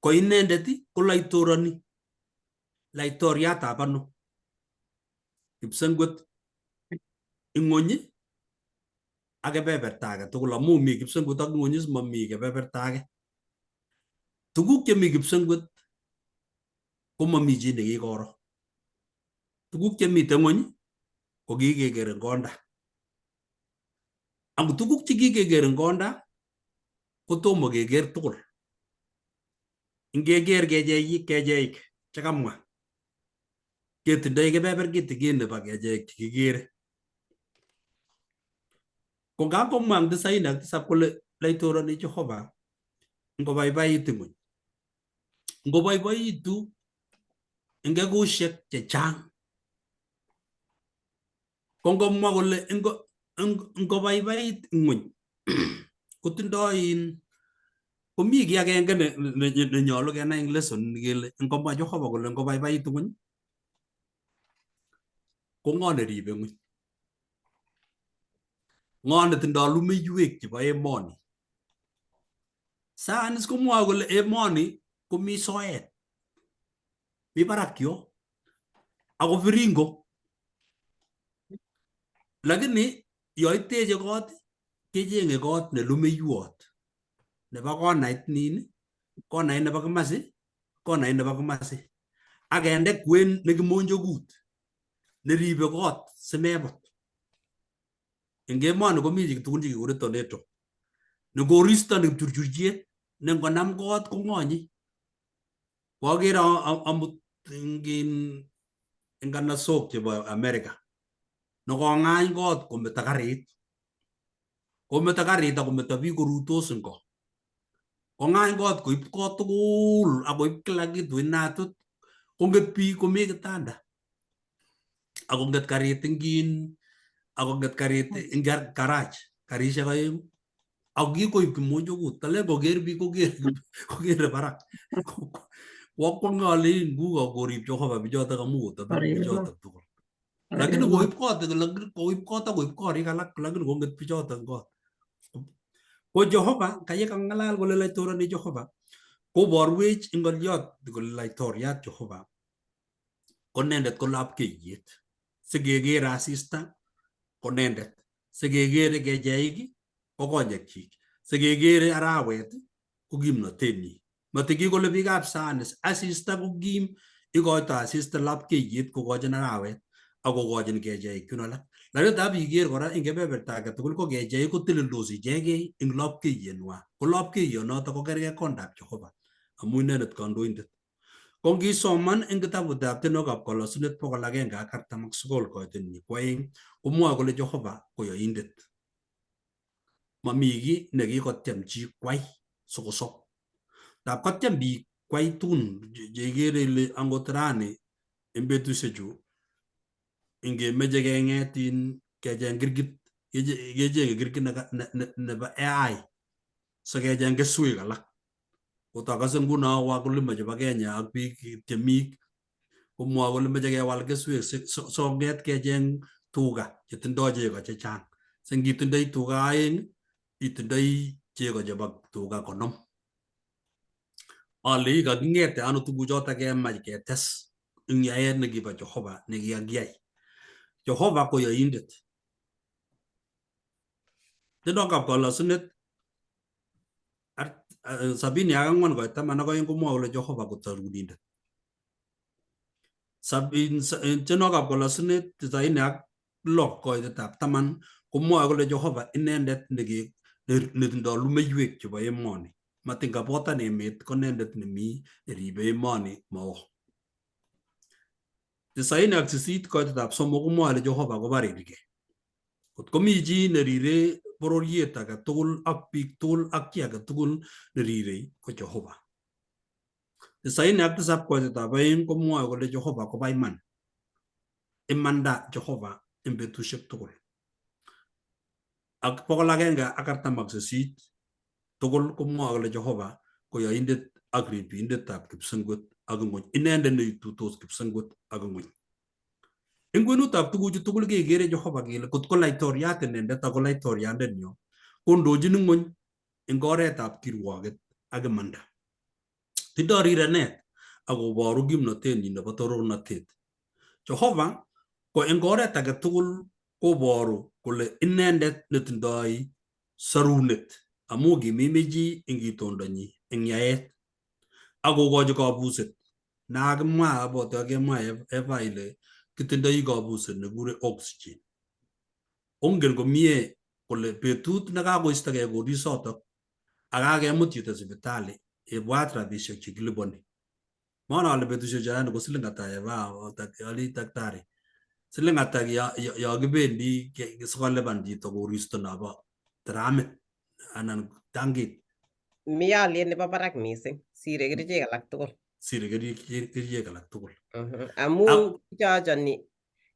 ko inendet ko laitoroni laitoriatab ano Kipsengwet ing'wony ak kebeberta age tugul amu mi Kipsengwet ak ing'wony mami kebeberta age. Tuguk chemi Kipsengwet komomi chi nekikoro. Tuguk chemiten ng'wony ko kikeker eng konda. Ako tuguk chekikeker eng konda kotomo keker tugul. Ngeker kecheik chekamwa ketindoi kebeber kitikin nebo kecheik chekikere. Ko ngakomwa eng 97 kole laitorani Jehova ngobaibait ing'wony. Ngoboiboitu eng ekusiek chechang. Ko ngomwa kole ngobaibait ing'wony kotindoi in komi kiy agenge nenyolu kenai eng lesson kele ngomwa Jehova kole ngobaibait ing'wony ko ng'o neribe ng'wony? Ng'o netindoi lumeiywek chebo emoni? Science komwoe kole emoni komi soet, mi barak yo ako viringo. Lakini yo iteche kot kecheng'e kot ne lumeiywot nebo konait nin, konait nebo komasi, konait nebo komasi ak kende kwen nekimonjokut neribe kot simebut. Eng emoni komi tugun chekikure tornado ne koristo ne kipchurchurchiet ne ngonam kot kong'onye. Koakere amut eng nganasok chebo America. Nekong'any kot kometo karit. Kometo karit akometo biik korutos eng ko. Kong'any kot koib kot tugul akoib kila kitu inatut konget biik komii kitanda. Akonget karit eng in akonget karit eng garage karishek aengu ako kikoib kimonjokut kalen koker biik koker kokere barak kwakwonge ale nguko korib Jehova bichotok amu kotobeku bichotok tugul lakini koib kot koib kot ak koib korik alak lakini konget bichotok kot ko Jehova kayekang'alal kole laitorani Jehova koborwech eng ng'oliot kole laitoriat Jehova ko inendet ko lapkeiyet sikekere asista ko inendet sikekere kecheik ko konyekchik sikekere arawet ko kimnotenyi matiki kole biikab sanis asista ko kim ikoito asista lapkeiyet kokochin arawet ak kokochin kecheik chun alak lakini tab iker kora eng kebeberta age tugul ko kecheik koteleldos ichegei eng lapkeiyetnywa ko lapkeiyonoto ko kergei kondab Jehova amu inendet kandoindet Ko ngisoman eng kitabutab tienwokikab kolosunet 149 koitenyi kwo aeng komwoe kole Jehova ko yoindet. Mami kiy nekikotyem chi kwai sikosob. Tab kotyem biik kwai tugun cheikere ile angot rani eng betusiechu ingemeche keng'et in kecheng kirkit kechenge kirkit nebo AI sikecheng keswek alak. Kotakase nguno wakulima chebo Kenya ak biik temik komwoe kole meche kewal keswek song'et kecheng tuga chetindoi chego chechang. Si ngitindoi tuga aeng itindoi chego chebo tuga 50. Ale kaking'ete ano tuguchoto kemach ketes eng yaet nekibo Jehova nekikakiyai. Jehova ko yoindet. Tienwokikab kolosunet 74 koit 12 komwoe kole Jehova ko torunindet. Tienwokikab kolosunet 96 koitetab 10 komwoe kole Jehova inendet netindoi lumeiywek chebo emoni. Matin kabotan emet ko inendet nemi neribe emoni mawo. 98 koitetab 3 komwoe kole Jehova kobarirgei. Kot komi chi nerire bororiet age tugul ak biik tugul ak chi age tugul nerirei ko Jehova. 97 koitetab 2 komwoe kole Jehova koba iman. Imanda Jehova eng betusiek tugul. Ak 148 tugul komwoe kole Jehova ko yoindet ak ribindetab kipsengwet ak ng'wony. Inendet neitutos kipsengwet ak ng'wony. Eng kwenutab tuguchu tugul kekere Jehova kele kot ko laitoriat inendet ako laitoriandenyo kondochin ng'wony eng oretab kirwoket ak imanda. Tindoi rirenet ak koboru kimnotenyi nebo torornatet. Jehova ko eng oret age tugul koboru kole inendet netindoi sorunet amu kimimi chi eng itondonyi eng yaet ak kokochi kabuset Nakimwa abwati kakemwa Eva ile kitindoi kabuset nekikure oxygen. Ongen komie kole betut nekakoistogei korisotok ak kakemut chito sipitali ibwat rabisiek chekiliponi. Mongen ale betusiechu rani ko siling ata Eva ali daktari? Siling ata yo kibendi sikolipan chito koristo nobo tiramit anan tankit? Mi aliet nebo barak mising, sire kerichek alak tugul. Sire kerichek alak tugul. Amu kichochoni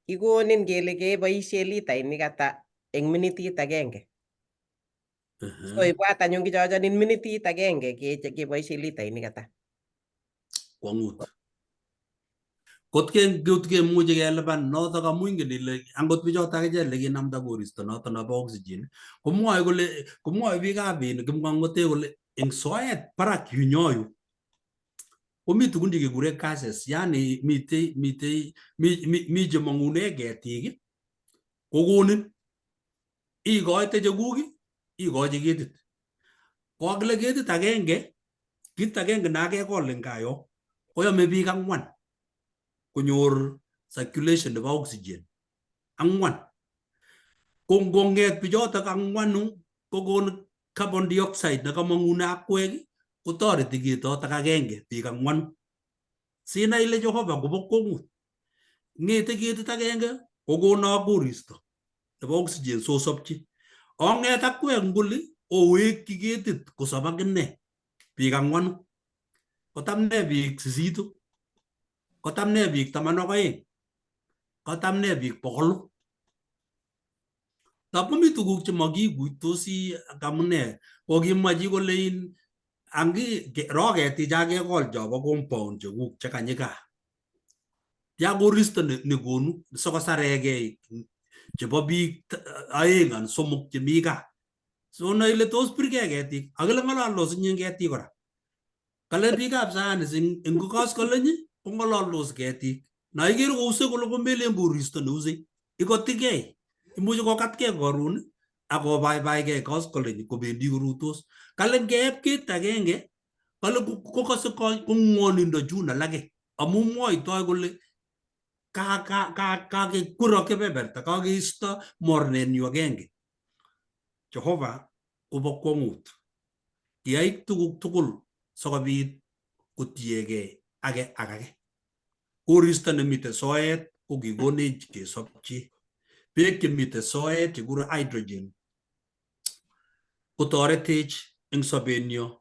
kikonin kele keboishe litainik ata eng minitit agenge. So ibwat anyun kichochonin minitit agenge keboishe litainik ata. Kwongut. Kot kemuchi kelipan notok amu ingen ile angot bichoto akichek lekinamda koristo noto nebo oxygen komwoe kole komwoe biikab in kipng'ong'otek kole eng soet barak yunyo yu komi tugun chekekure gases yani mitei mitei mi chemong'une ketik kokonin ikoite chekuk ikochi ketit kokakile ketit agenge Kit agenge nekakekol en gaa yo koyome biik ang'wan konyor circulation nebo oxygen ang'wan. Ko ngong'et bichotok ang'wanu kokon carbon dioxide nekamong'une akwek kotoreti ketotok agenge biik ang'wanu. Sinai ile Jehova kobo kwong'ut. Ng'ete ketit agenge kokonok koristo. nebo oxygen sosopchi. Ong'et akwek nguli owekyi ketit kosop akine biik ang'wanu. Kotam nee biik sisitu? Kotam nee biik 12? Kotam nee biik 100? Tab komi tuguk chemakikuitosi amune kokimwa chi kole in angi ro ketik cha kekol chobo compound chekuk chekanyi gaa. Tia koristo nekonu sikosarekei chebo biik aeng an somok chemi gaa. So noe ile tos birgei ketik akile ng'ololdos inye ketik kora. Kale biikab science eng koskoleny kong'ololdos ketik. Na ikere kouse kole komelen koristo neuse. Ikotikei. Imuchi kokatkei karon ak kobaibaigei koskoleny kobendi korutos. Kale ngeeb ketit agenge kale kokose kong'wonindo chun alake amu mwoitoi kole kakekwerok kebeberta kakeisto mornenyu agenge. Jehova kobo kwong'ut. Kiyai tuguk tugul sikobit kotiegei age ak age. Koristo nemiten soet ko kikonech kesobchi. Beek chemiten soet chekikure hydrogen kotoretech eng sobenyo.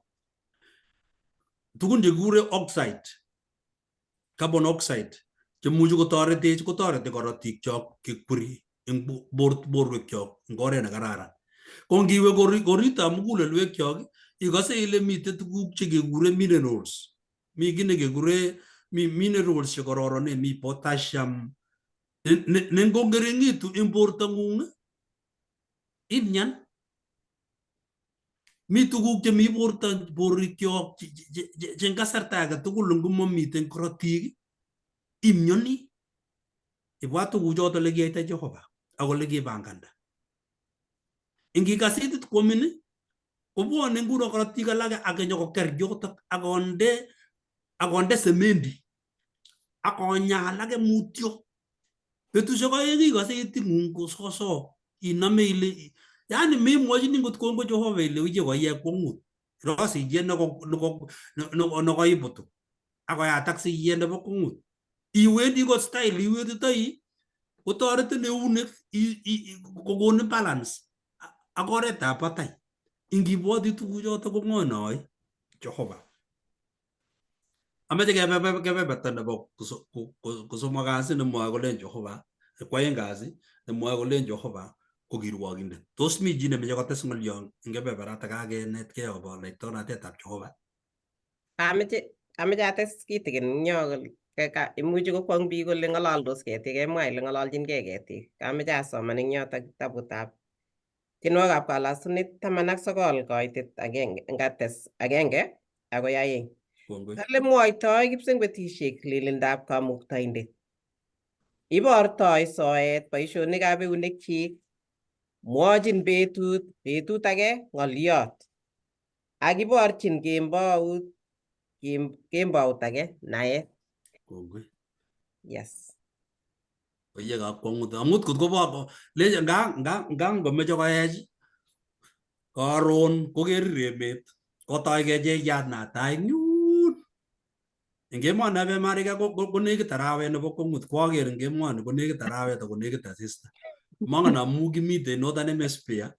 Tugun chekikure oxide, carbon oxide chemuchi kotoretech kotoreti korotik chok kekweri eng borwekchok eng oret nekararan. Ko ngiwe koritab mugulelwekchok ikose ile mitei tuguk chekekure minerals. Mi kiy nekekure mi minerals chekororonen, mi potassium ne ngong'ering'itu eng bortong'ung imyan. Mi tuguk chemi borto borwekyok che eng kasarta age tugul ngomamiten korotik imyoni. Ibwat tuguchoto ole kiyaita Jehova ak ole kipanganda. Ingikas itit kwomin kobwone nguno korotik alake ak nyokoker yotok akonde akonde semendi akonyal ake mutyo. Betusiek 2 ikose iting'ung kososo inome ile yani memwochini ngot kongoi Jehova ile uye koiyai kwong'ut. Ro siyet nekoibutu akoyatak siyet nebo kwong'ut. Iwendi kot style iwetitoi kotoretin eunek kokonin balance ak oretab batai. Ingibwoti tuguchoto ko ng'o noe? Jehova. Ameche kebe kebeberta nebo kosomok kasi nemwoe kolen Jehova, kwoeng kasi nemwoe kolen Jehova ko kirwokindet. Tos mi chi nemeche kotes ng'olyon eng kebeberatak kakenetkei akobo laitornatetab Jehova? Ameche ates kitikin eng yo imuchi kokwong biik kole ng'ololdos ketik, kemwa ile ng'ololchinkei ketik. Kameche asoman eng yotok kitabutab tienwogikab kalosunet 19 koitet agenge ngates 1 akoi 2. Kongoi. Kale mwoitoi kipsengwetisiek lelindab kamuktaindet. Ibortoi soet boisionikab eunekchik. Mwochin betut betut age ng'oliot. Ak iborchin kembout kembout age naet. Kongoi. Yes. Oye kakwong'ut amut kot kobo leche nga ngomeche koech karon kokerir emet kotoi kecheyat natai eng yun. Eng emoni ab Amerika konekit arawet nebo kwong'ut koaker eng emoni konekit arawet ako nekit asista. Mongen amu kimiten Northern Hemisphere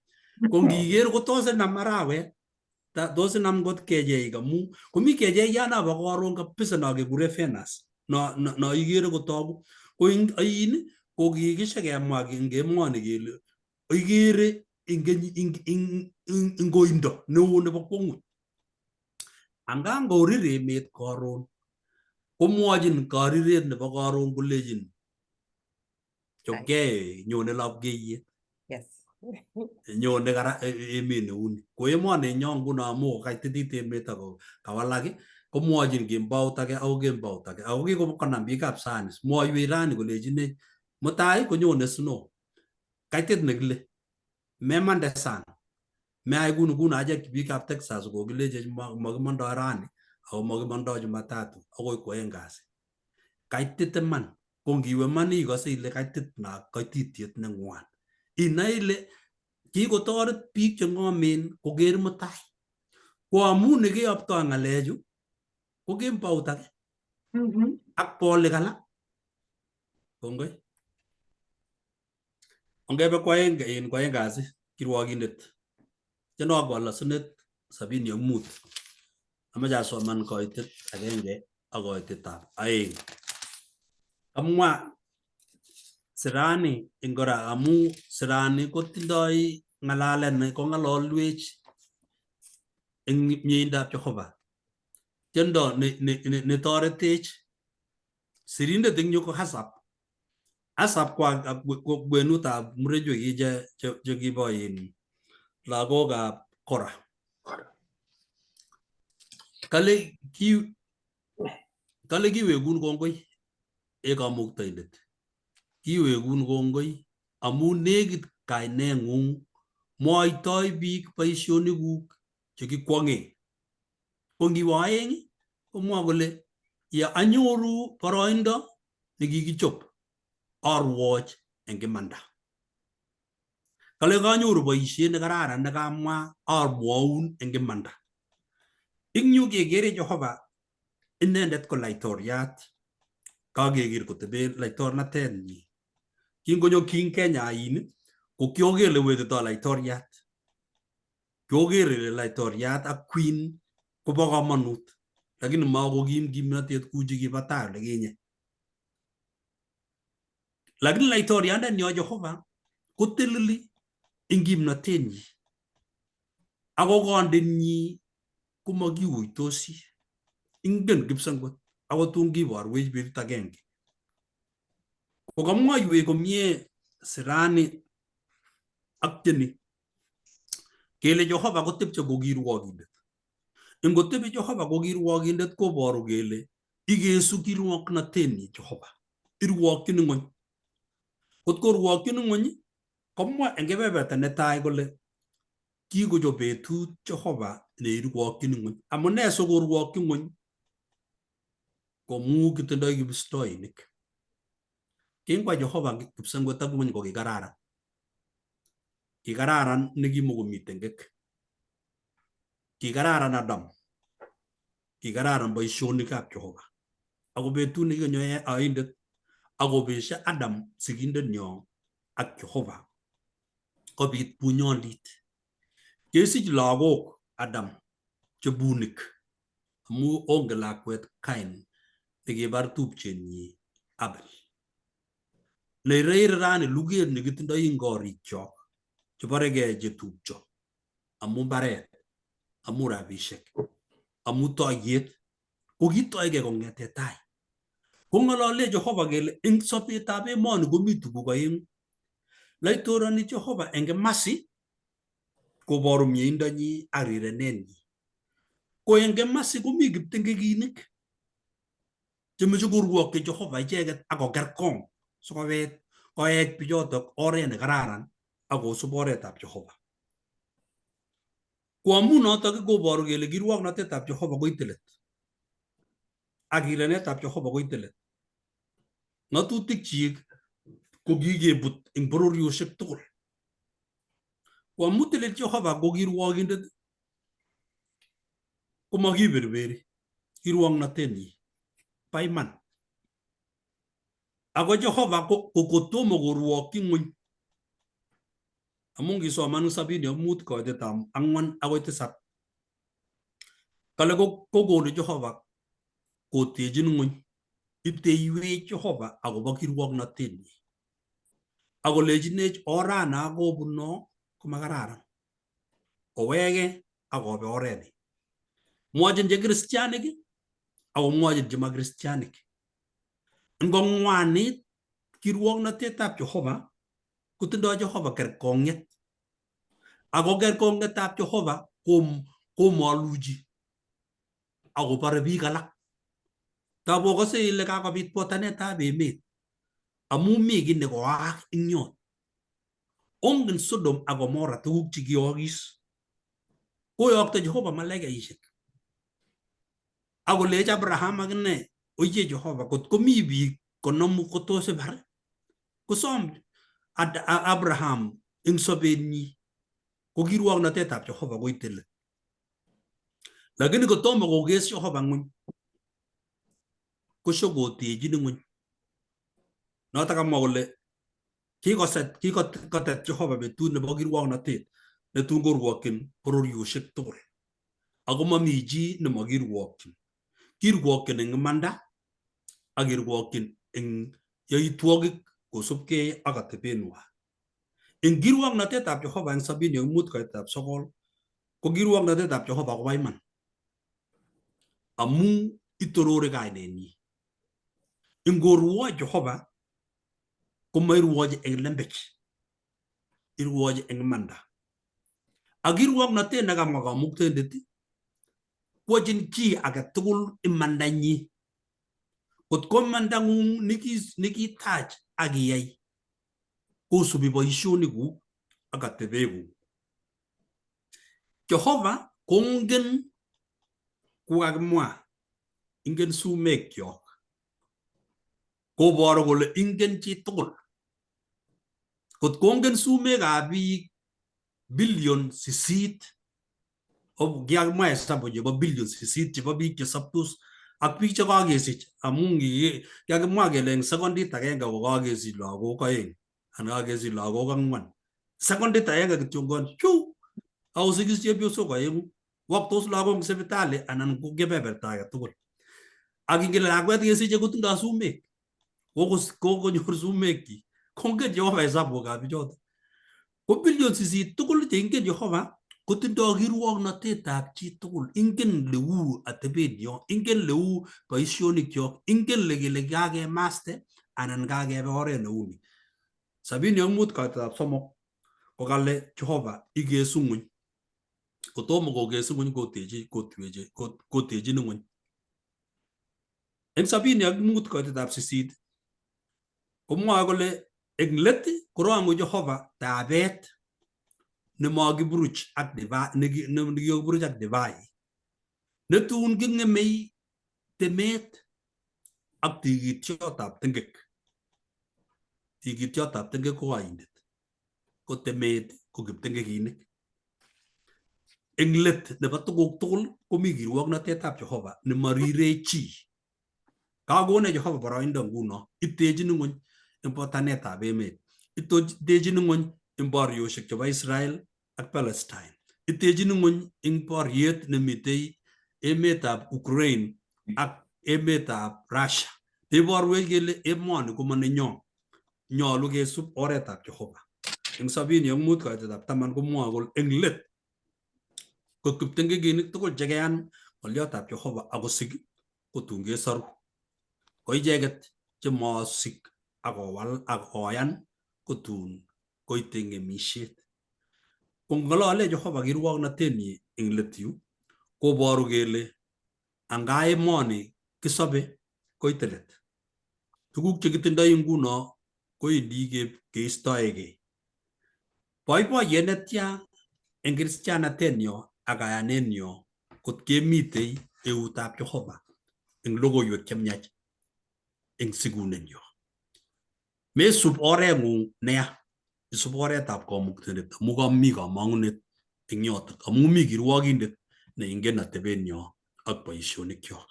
ko ngiker kotos inam arawet tos inam kot kecheik amu komi kecheyat nobo karon kabisa no kekure Venus no no ikere kotoku ko ain ko kikishekemwa eng emoni kele ikere eng koindo neo nebo kwong'ut. Anga ngorir emet karon komwochin kariret nebo karon kolechin chopkei nyone lapkeiyet. Yes. Nyone kara emet neuni. Ko emoni nyo nguno amu kokaititit emet ako kawalak komwochin kembout age ako kembout age ako kikokonam biikab science mwoiwech rani kolechinech mutai konyone snow kaitit nekile memande sang meyai kuni kuno achek biikab Texas kokilechech makimondoi rani ako makimondoi Jumatatu akoi kwoeng kasi. Kaitit iman ko ngiwe man ikose ile kaitit na kaititiet neng'wan. Inoe ile kikotoret biik cheng'omen koker mutai. Ko amu nekeyoptoi ng'alechu ko kembout age ak bolik alak. Kongoi. Ongebe kwa aeng en kwa aeng kasi kirwokindet. Tienwogikab kolosunet 75. Amache asoman koitet agenge ak koitetab aeng. Kamwa sirani eng kora amu sirani kotindoi ng'alalet ne kong'ololwech eng mieindab Jehova. Tiendo ne toretech sirindet eng yu ko Asaph. Asaph ko kwenutab murechwek che kibo in lagokab Kora. Kale ki kale kiwekun kongoi e kamuktaindet. Kiwekun kongoi amu nekit kaineng'ung mwoitoi biik boisionikuk chekikwong'e. Ko ngiwe aeng komwa kole ye anyoru boroindo nekikichop arwoch eng imanda. Kale kanyoru boisiet nekararan nekamwa amwaun eng imanda. Ing yu kekere Jehova inendet ko laitoriat kakeker kotebe laitornatenyi. Kingonyo King Kenya ain ko kioker le wetitoi laitoriat. Kioker ile laitoriat ak queen kobo komonut lakini makokim kimnotet kou chekibo tai olikinye. Lakini laitoriandenyo Jehova koteleli eng kimnotenyi ako kondenyi komakiuitosi. Ingen kipsengwet ako tun kiborwech betut agenge. Kokamwoiwech komie sirani ak tieni kele Jehova kotepche ko kirwokindet. Ingotebi Jehova ko kirwokindet koboru kele ikesu kirwoknotenyi Jehova. Irwokyin ng'wony. Kot korwokyin ng'wony komwa en kebeberta netai kole kikochob betut Jehova neirwokyin ng'wony. Amune sikorwokyi ng'wony? Komu kitindoi kibistoinik. Kingwa Jehova kipsengwet ak ng'wony ko kikararan. Kikararan nekimokomiten kek. Kikararan Adam. Kikararan boisionikab Jehova. Ako betut nekikonyo oindet akobesho Adam sigindenyo ak Jehova kobit bunyondit. Kesich lagok Adam che bunik amu ongen lakwet Kain nekibar tupchenyi Abel. Nereire rani luget nekitindoi eng korikyok cheboregei chetupcho amu mbaret, amu rabishek, amu toiyet ko kitoige kong'ete tai. Kong'olole Jehova kele eng sobetab emoni komi tuguk oeng'u. Laitorani Jehova eng kimasi koboru mieindonyi ak rirenenyi. Ko eng kimasi komi kiptingikinik chemoche korwokyi Jehova icheket ak kokerkong sikobit koech bichotok oret nekararan ak kosub oretab Jehova. Ko amu notok koboru kele kirwoknotetab Jehova koite let ak rirenetab Jehova koite let. Ng'atutikchik ko kikebut eng bororiosiek tugul. Ko amu telel Jehova ko kirwokindet komakiberberi kirwoknotenyi bo iman. Ako Jehova ko kotomo korwokyi ng'wony amu ngisoman 75 koitetab 4 akoi 7 kale kokonu Jehova kotechin ng'wony ipteiwech Jehova akobo kirwoknotenyi akolechinech orana kobuno komakararan oweke akobe oreni. Mwochin che kristianik ako mwochin che makristianik. Ngong'wanit kirwoknotetab Jehova kotindoi Jehova kerkong'et ako kerkong'etab Jehova komoluchi akobore biik alak. Tabokose ile kakobit botanetab emet amu mi kiy nekoaak eng yon. Ongen Sodom ak Gomora tuguk chekiyookis. Koyokto Jehova malaikaishek akolech Abraham akine oye Jehova kot komi biik 50 kotos ibar? Kosom Abraham eng sobenyi ko kirwoknotetab Jehova koite let. Lakini kotomo kokes Jehova ng'wony koshokotechin ng'wony. Notok kamwa kole Kikoset kikotet Jehova betut nebo kirwoknotet netun korwokyin bororiosiek tugul. Ako mami chi nemakirwokyin. Kirwokyin eng imanda ak kirwokyin eng yoitwogik kosubkei ak atebenwa. Eng kirwoknotetab Jehova eng 75:9 ko kirwoknotetab Jehova kobo iman amu itorori kainenyi. Ingorwoi Jehova komairwochi eng lembech, irwochi eng imanda. Ak kirwoknotet nekamwa kamuktaindet kwochin chi age tugul imandanyi. Kot ko imandang'ung nekitach ak iyai kosubi boisionikuk ak atebekuk. Jehova kongen kukakimwa, ingen sumekyok. Koboru kole ingen chitugul. Kot kongen sumekab biik billion 8, kiakimwa hesabu chebo billion 8 chebo biik chesoptos ak biik chekakesich amun kiakimwa kele eng sekondit agenge ko kakesich lagok oeng anan kakesich lagok ang'wan. Sekondit agenge kityongon chu akosikis chepyosok oeng'u woktos lagok eng sipitali anan ko kebeberta age tugul. Ak ingele lakwet kesiche kotindoi sumek, kokonyor sumekyik. Kongen Jehova hesabukab bichoto. Ko billion 8 tugul cheingen Jehova kotindoi kirwoknotetab chi tugul. Ingen leu atebenyo, ingen leu boisionikyok, ingen le kele kakemaste anan kakebe oret neu ni. 75:3 kokale Jehova ikesu ng'weny. Kotomo kokesu ng'weny kotechi kotweche kotechin ng'weny. Eng 75:8 komwoe kole eng let korong'u Jehova tabet nemakiburuch ak divai nekikiburuch ak divai netun king'emei temet ak tikityotab tengek. Tikityotab tengek ko koindet, ko temet ko kiptengekinik. Eng let nebo tuguk tugul komi kirwoknotetab Jehova nemorirei chi. Kakonech Jehova boroindo nguno, itechin ng'weny eng botanetab emet, itechin ng'weny eng boriosiek chebo Israel ak Palestine, itechin ng'weny eng boriet nemitei emetab Ukraine ak emetab Russia. Neiborwech kele emoni komo nenyon, nyolu kesub oretab Jehova. Eng 75:10 komwoe kole eng let ko kiptengekinik tugul chekeyan ng'olyotab Jehova akosik kotun kesoru. Ko icheket chemosik akowal ak koyan kotun koite ng'emisiet. Ko ng'olole Jehova kirwoknotenyi eng let yu koboru kele anga emoni kisobe koite let. Tuguk chekitindoi nguno koendi keistoegei. Boiboiyet netya eng kristianatenyo ak kayanenyo kot kemitei eutab Jehova eng logoiwek chemiach eng sikunenyo. Mesub oreng'ung neya, isub oretab kamuktaindet amu kami kamang'unet eng yotok amu mi kirwokindet neingen atebenyo ak boisionikyok.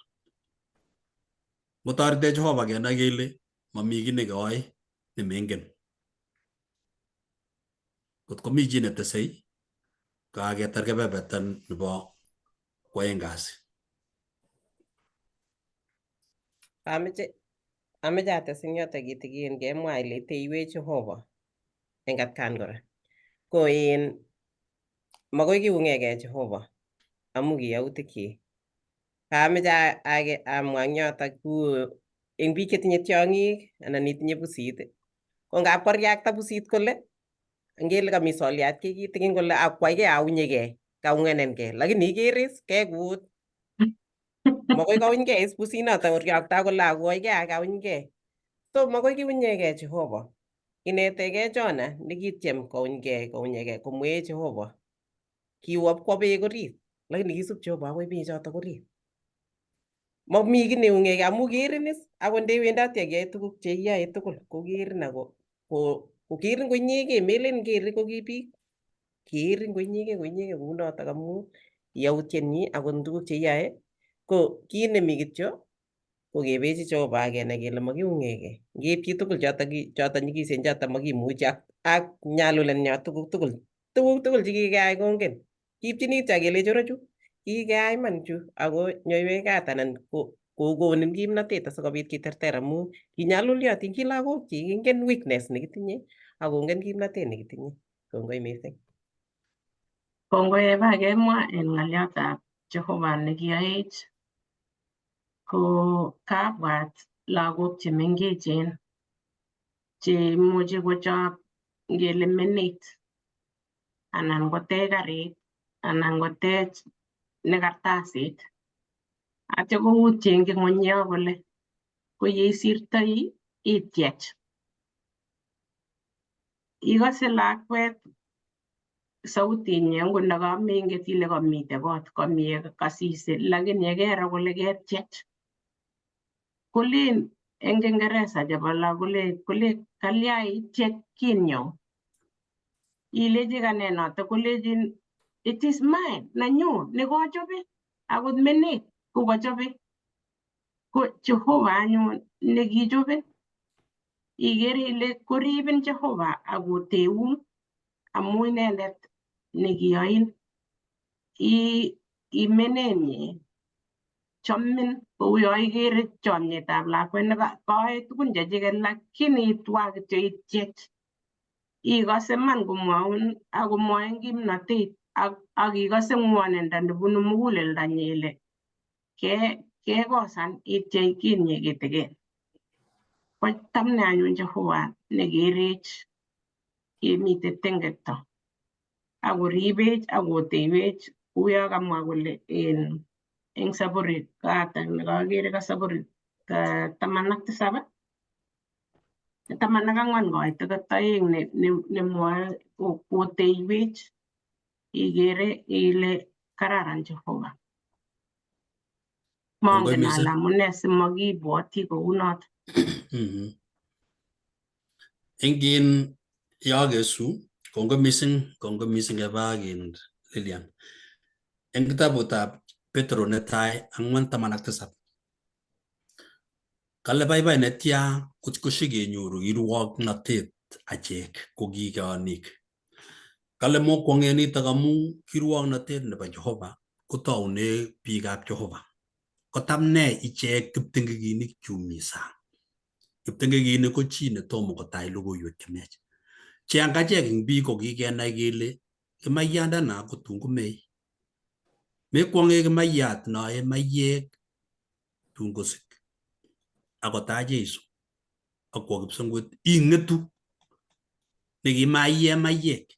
Ngotoretech Jehova kenai kele mami kiy nekeoe nemengen. Kot komi chi netesei, kaketar kebeberta nebo kwoeng kasi. Ameche ates eng yoto kitikin kemwa ile iteiwech Jehova eng atkan kora. Ko in makoi kiung'egei Jehova amu kiyautikchik. Kameche amwa eng yotok ku eng biik chetinye tiong'ik anan itinye pusit ko ngap koryakta pusit kole ngele kami soliat kiy kitikin kole akwaikei aunyekei kaung'enenkei lakini ikere is kekut makoi kaunykei is pusinoto koryokta kole akwaikei akaunyekei. So makoi kiunyekei Jehova. Inetekei Jona nekityem kounyekei kounyekei komwee Jehova. Kiwo kwo beek orit lakini kisub Jehova akoi beechotok orit. Mami kiy neung'ekei amu kerin is akot ndewendoti ak iyoe tuguk cheiyoe tugul kokerin ako kokerin ko inyegei melen kere ko ki biik kerin ko inyegei ko inyegei kounotok amu yautienyi akot tuguk cheiyoe ko kit nemi kityo Kokebechi Jehova akenai kele makiung'ekei. Ngeip chitugul choto choto nyikisen choto makimuchi ak ak nyalulenyo tuguk tugul. Tuguk tugul chekikeyai kongen. Kiipchini kityo akelech oro chu kikeyai iman chu ako nyoiwech kat anan kokonin kimnatet asikobit kiterter amu kinyalulyotin ki lagokchik, ingen weakness nekitinye akongen kimnatet nekitinye. Kongoi missing. Kongoi Eva kemwa en ng'olyotab Jehova nekiyoech ko kabwat lagok chemengechen cheimuchi kochop ngele menet anan kotech karit anan kotech ne kartasit atya koutye eng ng'weny yo kole ko yeisirtoi ityech. Ikose lakwet sautinyi angot nekamenget ile kamite kot kamie kasise lakini yekero kole ketyech kolen eng Kiingereza chebo lo kole kole kalya ityech kinyo ilechi kane noto kolechin it is mine nanyu nekochobe akot menet kokochobe ko Jehova anyun nekichobin ikere ile koribin Jehova akoteun amu inendet nekiyoin imenenyi chomin kou yo ikere chomyetab lakwet nekae tugun chechiket lakini itwa kityo ityech ikose man komwoun akomwoin kimnotet ak ikose ng'wonindo nebunu muguleldonyi ile kekosan ityech kinyi kitikin. Ko tamne anyun Jehova nekerech kemite tengekto akoribech akoteiwech kuyo kamwa kole en eng Saburi kaata nekakere ka Saburi 17 14 koitet 2 nemwoe koteiwech ikere ile kararan Jehova. Mongen ale amune simakibwoti kounoto. Eng yokesu kongoi mising, kongoi mising Eva ak Lilian. Eng kitabutab Petro netai 4:17 kale baibai netya kotko shikenyoru kirwoknotet achek ko ki kaanik. Kale mokwong'e nitok amu kirwoknotet nebo Jehova kotoune biikab Jehova. Kotam ne ichek kiptingikinik chu mi sang. Kiptingikinik ko chi netomo kotach logoiwek chemiach. Che ang achek eng biik ko kikenai kele kimaiyandana kotun komei. Mekwong'e kimaiyat noe maiyek tun kosik akotach Jesu akwo kipsengwet ing'etu nekimaiye maiyek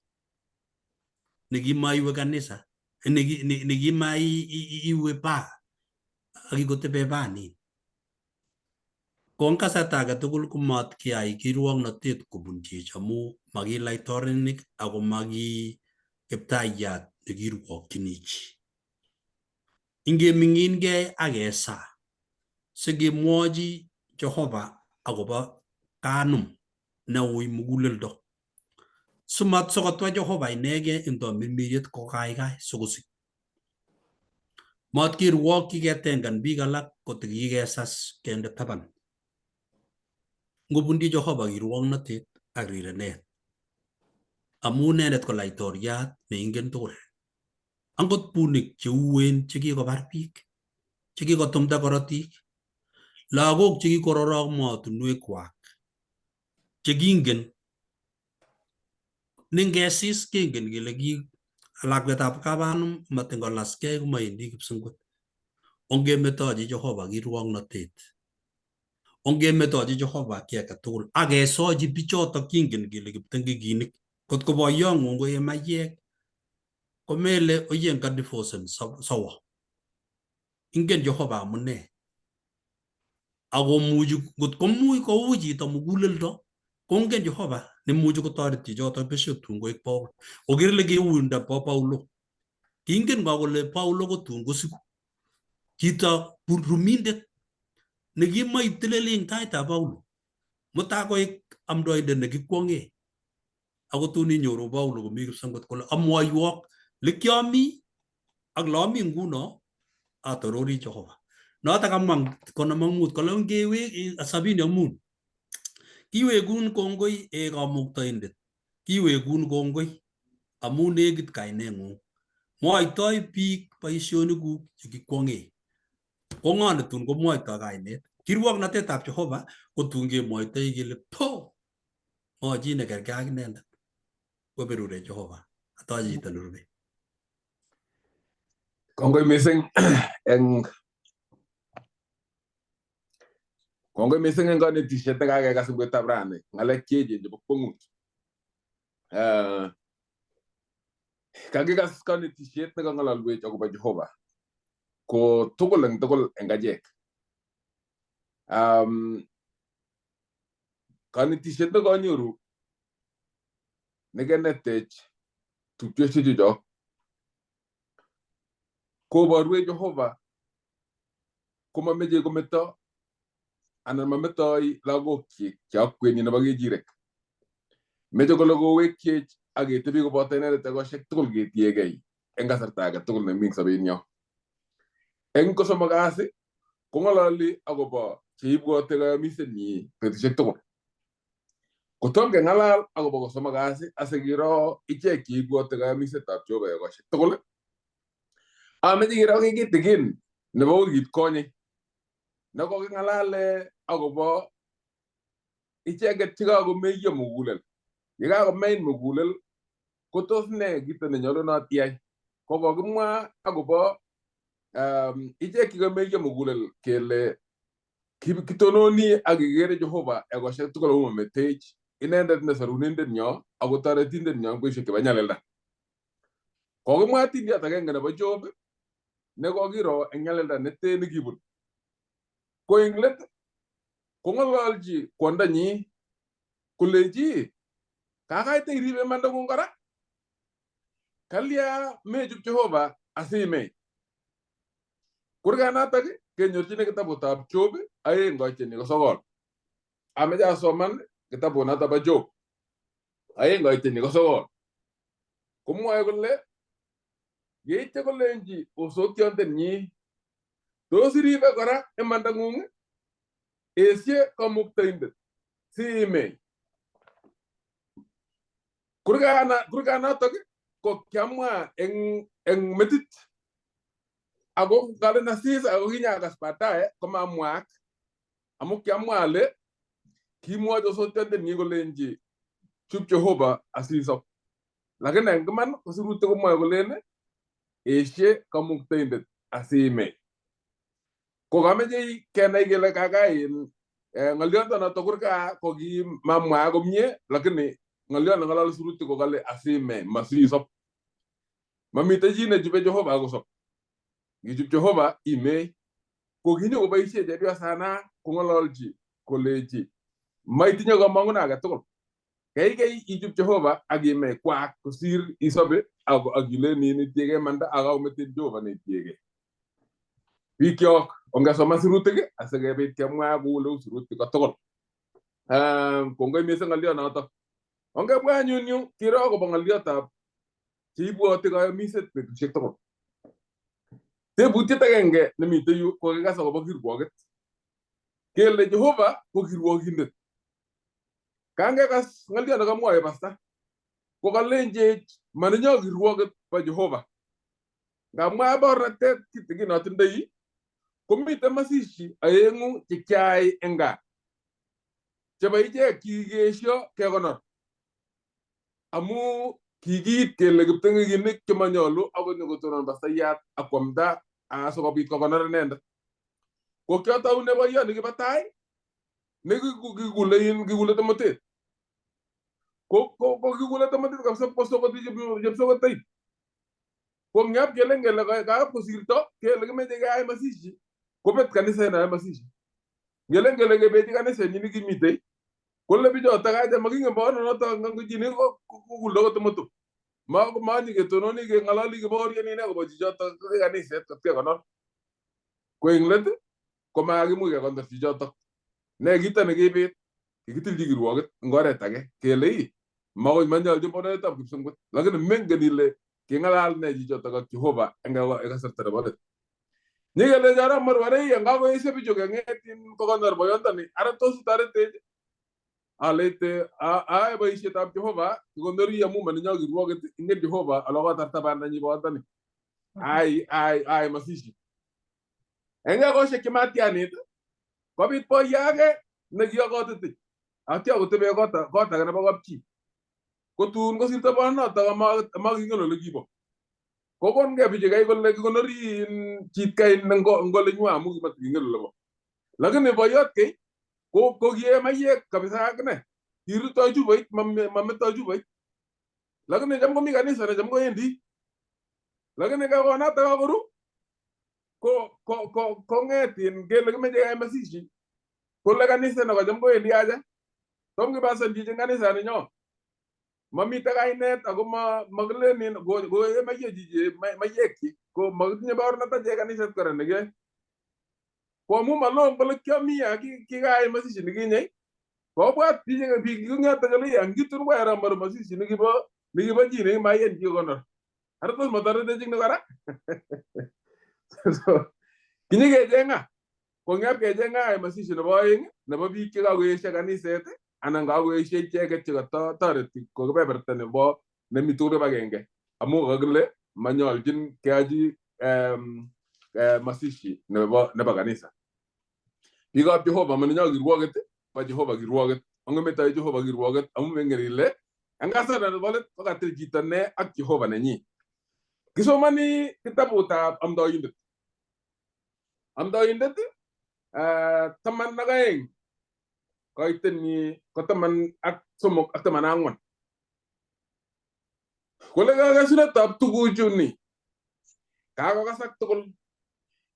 nekimaiwe kanisa nekimaiwe baa akikotebe baa nin. Ko eng kasarta age tugul ko matkeyai kirwoknotet kobun chech amu maki laitorinik ako maki kiptayat nekirwokchini chi. Ingeming'inkei ak kesaa sikemwochi Jehova akobo kanum neui muguleldo. Simat sikotwa Jehova inegei eng tamirmiriet kokaikai sikosik. Matkirwokyi ketengan biik alak kotikikesas kende taban. Ngobunji Jehova kirwoknotet ak rirenet. Amu inendet ko laitoriat neingen tugul. Angot bunik cheuen chekikobar biik, chekikotumda korotik, lagok chekikororok mootinwekwak, chekingen ningesis kengen kele ki lakwetab kabanum matin kolaskei komaendi kipsengwet. Ongemetochi Jehova kirwoknotet. Ongemetochi Jehova kiy age tugul ak kesochi bichotok kingen kele kiptingikinik. Kot ko boyong'ung koe maiyek komele oyen kadivosen sowo. Ingen Jehova amune. Akomuchi ngot komuch kou chito muguleldo kongen Jehova nemuchi kotoret chichoto besio tun koek Paul. Oker ile kiuindo Paulo. Kingen kwa kole Paulo kotun kosiku. Chito rumindet nekimoitileli eng taitab Paulo. Mutai koek amdoindet nekikwong'e. Ako tun inyoru Paulo komi kipsengwet kole amwoiwok lekiomi ak leami nguno atorori Jehova. Notok kamwa 55 kole ngewek 75 kiwekun kongoi e kamuktaindet kiwekun kongoi amu nekit kaineng'ung. Mwoitoi biik boisionikuk chekikwong'e. Ko ng'o netun komwoitoi kainet? Kirwoknotetab Jehova kotun kemwoitoi kele po ng'o chi nekerkei ak inendet koberure Jehova atoche chito nerube. Kongoi mising eng kongoi mising eng konetisiet nekakekas eng betutab rani ng'alek cheechen chebo kwong'ut. Kakikas konetisiet nekang'ololwech akobo Jehova ko tugul eng tugul eng achek. Konetisiet nekanyoru nekenetech tupchosiechuchok koborwech Jehova komameche kometo anan mametoi lagokyik che akwenyi nebo kechirek. Meche kole kowekyech ak ketebi koboto inendet ekosiek tugul ketiegei eng kasarta age tugul nemi eng sobenyo. Eng kosomok kasi kong'ololi akobo cheibwote kayamisenyi betusiek tugul. Kotom keng'alal akobo kosomok kasi asikiro ichek cheibwote kayamisetab Jehova ekosiek tugul, ameche kiro kiy kitikin nebo wikit konye nekoking'alale akobo icheket chekakomeiyo mugulel. Yekakomein mugulel ko tos ne kito nenyolunot iyai? Ko kokimwa akobo ichek chekameiyo mugulel kele kitononi ak kikere Jehova ekosiek tugul ako mametech inendet ne sorunindenyo ako toretindenyo eng betusiek chebo nyalilda. Kokimwa atindiot agenge nebo Job nekokiro eng nyalilda nete nekibun. Ko eng let kong'ololchi kwondonyi kolechi kakaite iribe imandang'ung kora? Kalya mechup Jehova asimei? Kurganatak kenyorchini kitabutab Job 2:9. Ameche asoman kitabunoto bo Job 2:9. Komwoe kole yeityo kolenji osotiondenyi tos iribe kora imandang'ung? Esye kamuktaindet siimei. Kurganotok ko kiamwa eng metit ako kalen asis ako kinyakas baadaye komamwaak amu kiamwa ale kimwochi osotiondenyi kolenji chup Jehova asisop. Lakini eng iman ko sirutik komwoe kolen esye kamuktaindet asimei. Ko kameche kenai kele kakai ng'oliondo noto kurga ko kimamwa komie lakini ng'oliot neng'ololi sirutik ko kale asimei masisop. Mamite chi nechube Jehova akosop. Ngichup Jehova imei. Ko kinyokoboisie chepyosana kong'ololchi kolechi maitinye komong'une age tugul. Keikei ichup Jehova ak imei kwak kosir isobe ak ilen itiegei imanda ak kakometin Jehova neitiegei. Bikyok ongesoman sirutik asikobit kemwa kou leu sirutik kotugul. Kongoi mising ng'olionoto. Ongebwa anyun yu kiro akobo ng'oliotab cheibwoti kayamiset betusiek tugul. Tebutiet agenge nemite yu ko kikas akobo kirwoket. Kele Jehova ko kirwokindet. Kangekas ng'oliot nekamwoe pasta ko kalenjech maninyo kirwoket bo Jehova. Ngamwa baornatet kitikin atindoi komiten masishi aeng'u che kiayai eng gaa chebo ichek kikikesio kekonor amu kikiit kele kipteng'ekinik chemanyolu akot nyokotonon pastaiyat akwamda asikobit kokonor inendet. Ko kiotoune boiyot nekibo tai nekikule kikule tomotet. Ko kikule tomotet kabisa kosokoti chepsokotait. Ko ngap kelen kele kakosirto kele kimeche keyai masishi kobet kaniset neyoe masishi. Ngelen kele kebechi kanisenyi nekimitei kole bichoto kacha makingen boyonoto ngangojini kokuldo kotomoto. Manyi ketononi keng'ololi kebaorioni ine akobo chichoto kaniset kot kekonor. Ko eng let komakimuch kekonor chichoto. Ne kito nekibit kikitilchi kirwoket eng oret age kele ii makoi manyolchin bonoetab kipsengwet lakini mengen ile king'alal ne chichotok ak Jehova eng kasarta nebo let. Nyikelechi arap Maru are iya ngakoesio bichu keng'et kokonor boyondoni ara tos itoretech? Aleite aae boisietab Jehova kikonori amu maninyo kirwoket ingen Jehova alo kotarta bandanyi boyondoni. Ai ai ai masishi. Eng ekosiek chematianit kobit boiyo age nekiokotiti atya kotebe kot kot age nebo kapchi. Kotun kosirto boyonoto amakingen ole kibo. Kokonkei bichu kai kole kikonori chitkai eng olenywa amu kimatikingen ole bo. Lakini boyot kei ko kokie maiyek kabisa akine. Kirutoi chupoit mametoi chupoit. Lakini cham komi kanisa ne cham kowendi. Lakini kakonato kakoru ko ko ko kong'et kele kimeche keyai masishi kole kanisa ne kocham kowendi aja. Tom kipasan chichi eng kanisa ninyo. Mamite kainet ako makilen koe maiyek chichi maiyekchi ko makitinye baornat achek kaniset kora nekiyoe. Ko amu maloo kole kiami kikaai masishi nikinye kobwat biik biik eng yoto kole ya ngitun kwa arap Maru masishi nikibo chi nekimaiyan chi kokonor. Ara tos matoretech ing ni kora? So kinyikechenga kong'et kechenga masishi nebo oeng nebo biik chekakoesio kaniset anan kakoesio icheket chekatotoreti ko kebeberta nebo nemi tugul kibagenge amu kakile manyoljin keyochi masishi nebo kanisa. Biikab Jehova maninyo kirwoket bo Jehova kirwoket ongemetoi Jehova kirwoket amu mengen ile eng kasarta nebo let kokatil chito ne ak Jehova nenyi. Kisomani kitabutab Amdoindet. Amdoindet 12 koitenyi ko 13 ak 14. Kole kakesunetab tuguchu ni kakokasak tugul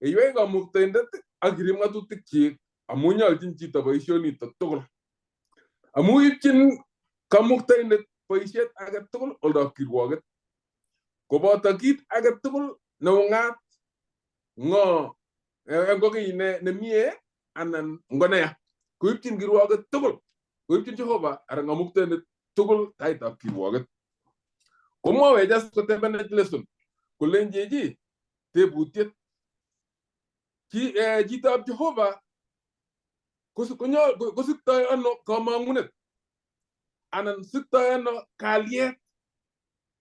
iywei kamuktaindet ak irib ng'atutikchik amu nyoljin chito boisionitok tugul. Amu ipchin kamuktaindet boisiet age tugul oldab kirwoket koboto kit age tugul neung'at ng'o ngo kiy nemie anan ngo neya koipchin kirwoket tugul koipchin Jehova anan kamuktaindet tugul taitab kirwoket. Komwawech as kotembenech lesson kolenjech tebutiet chitab Jehova kosiktoi ano kamang'unet anan siktoi ano kalyet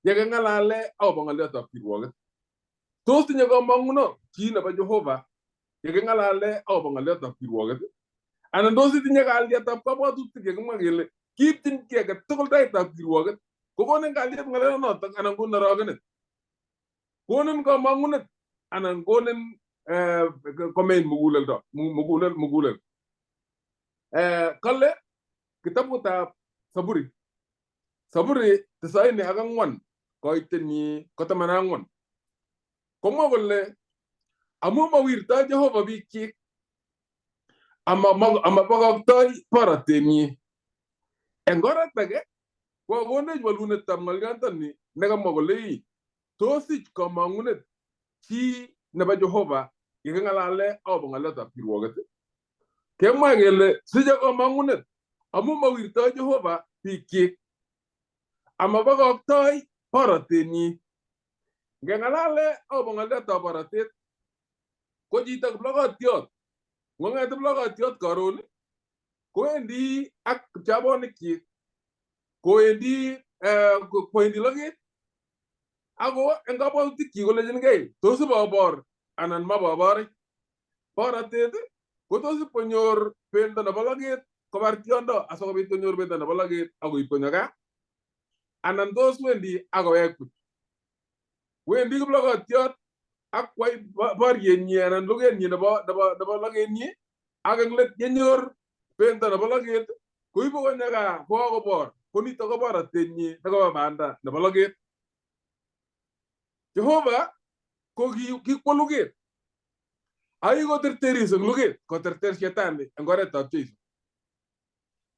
yeking'alale akobo ng'olyotab kirwoket. Tos tinye kamang'uno chi nebo Jehova yeking'alale akobo ng'olyotab kirwoket anan tos itinye kalyetab kabwatutik yekimwa kele kiipchin ki age tugul taitab kirwoket kokonin kalyet ng'olyonotok anan konin orogenet konin kamang'unet anan konin komein muguleldo mugulel mugulel. Kale kitabutab Saburi Saburi 94 koitenyi ko 14 komwa kole amu mawirtoi Jehova biikchik amabokoktoi borotenyi. Eng oret age kokonech walunetab ng'olyondoni nekamwa kole tos sich kamang'unet chi nebo Jehova yeking'alale akobo ng'olyotab kirwoket. Kemwa kele siche kamang'unet amu mawirtoi Jehova biikchik amabokoktoi borotenyi. Ngeng'alale akobo ng'olyotab borotet ko chito kiplokotiot ngong'et kiplokotiot karon kowendi ak kipchabonikchik kowendi kowendi loket ako eng kabwatutikyik kolechinkei tos ibobor anan mabobor. Borotet ko tos ipkonyor bendo nebo loket kobar tiondo asikobit konyor bendo nebo loket akoib konyo gaa anan tos wendi akowek buch. Wendi kiplokotiot ak kwai boryenyi anan lugenyi nebo lokenyi ak eng let yenyor bendo nebo loket koibu konyo gaa kokakobor ko nito ko borotenyi nekobo banda nebo loket. Jehova ko kikwo luget ak kikoterteris eng luget koterter shetani eng oretab Jeiso.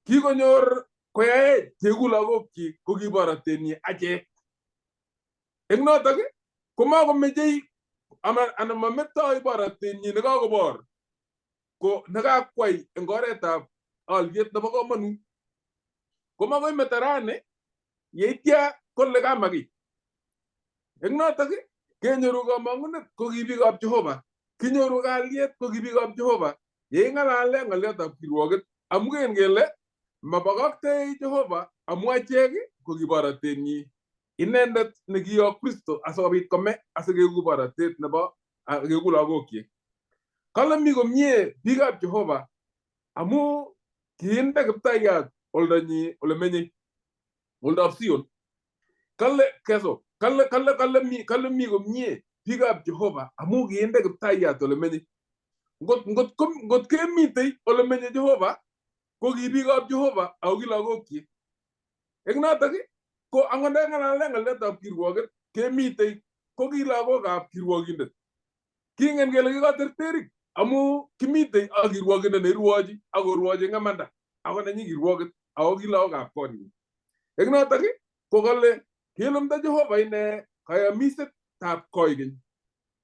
Kikonyor koyaech cheku lagokchik ko kiborotenyi achek. Eng notok komakomechei anan mametoi borotenyi nekakobor ko nekakwai eng oretab alyet nebo komonut. Komakoi meto rani yeitya kole kamakiy. Eng notok kenyoru kamang'unet ko ki biikab Jehova. Kinyoru kalyet ko ki biikab Jehova yeing'alale ng'olyotab kirwoket amu ken kele mabokoktei Jehova amu achek ko ki borotenyi inendet nekiyok Kristo asikobit kome asikeku borotet nebo keku lagokyik. Kale mi komie biikab Jehova amu kiinde Kiptayat oldonyi ole menyei, oldab Sion. Kale keso, kale kale kale mi kale mi komie biikab Jehova amu kiinde Kiptayat ole menyei. Ngot ngot kemitei ole menye Jehova ko ki biikab Jehova ako ki lagokyik. Eng notok ko angot ndeng'alale ng'alyotab kirwoket kemitei ko ki lagokab kirwokindet. Kingen kele kikoterterik amu kimitei ak kirwokindet neirwochi ak korwochi eng amanda ako nenyi kirwoket ako ki lagokab konyi. Eng notok ko kale kilumda Jehova ine kayamisetab koikeny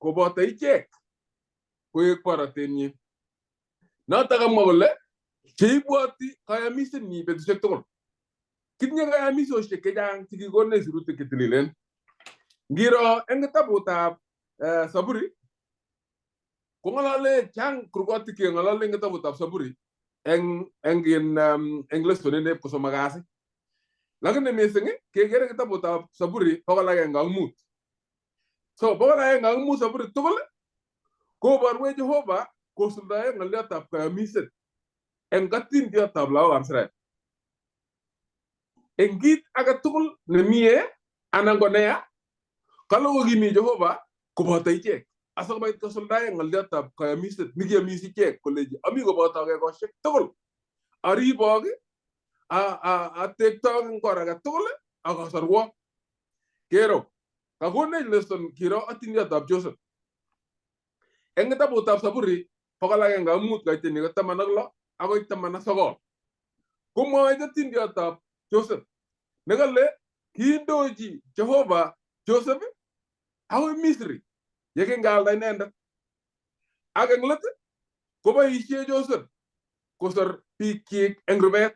koboto ichek koek borotenyi. Notok kamwa kole cheibwoti kayamisenyi betusiek tugul. Kitinye kayamisoshek chechang chekikonech sirutik chetililen. Ngiro eng kitabutab Saburi kong'olole chang kurgotik cheng'olole eng kitabutab Saburi eng lesonit nep kosomok kasi. Lakini missing kekere kitabutab Saburi 105. So 105 Saburi tugul koborwech Jehova kosuldae ng'olyotab kayamiset eng katindiotab lagokab Israel. Eng kit age tugul nemie anan ko neya, kale ko kimi Jehova koboto ichek asikobit kosuldae ng'olyotab kayamiset nekiyomis ichek kolechi ami kobotok ekosiek tugul, aribok, atektok eng kor age tugul ak asorwok. Kero, kakonech lesson kiro atindiotab Joseph. Eng kitabutab Saburi 105 kaiteni ko 16 akoi 19. Komwowech atindiotab Joseph nekale kiindochi Jehova Joseph akoi Misri yekingealda inendet. Ak eng let koboisie Joseph kosor biikchik eng rubet.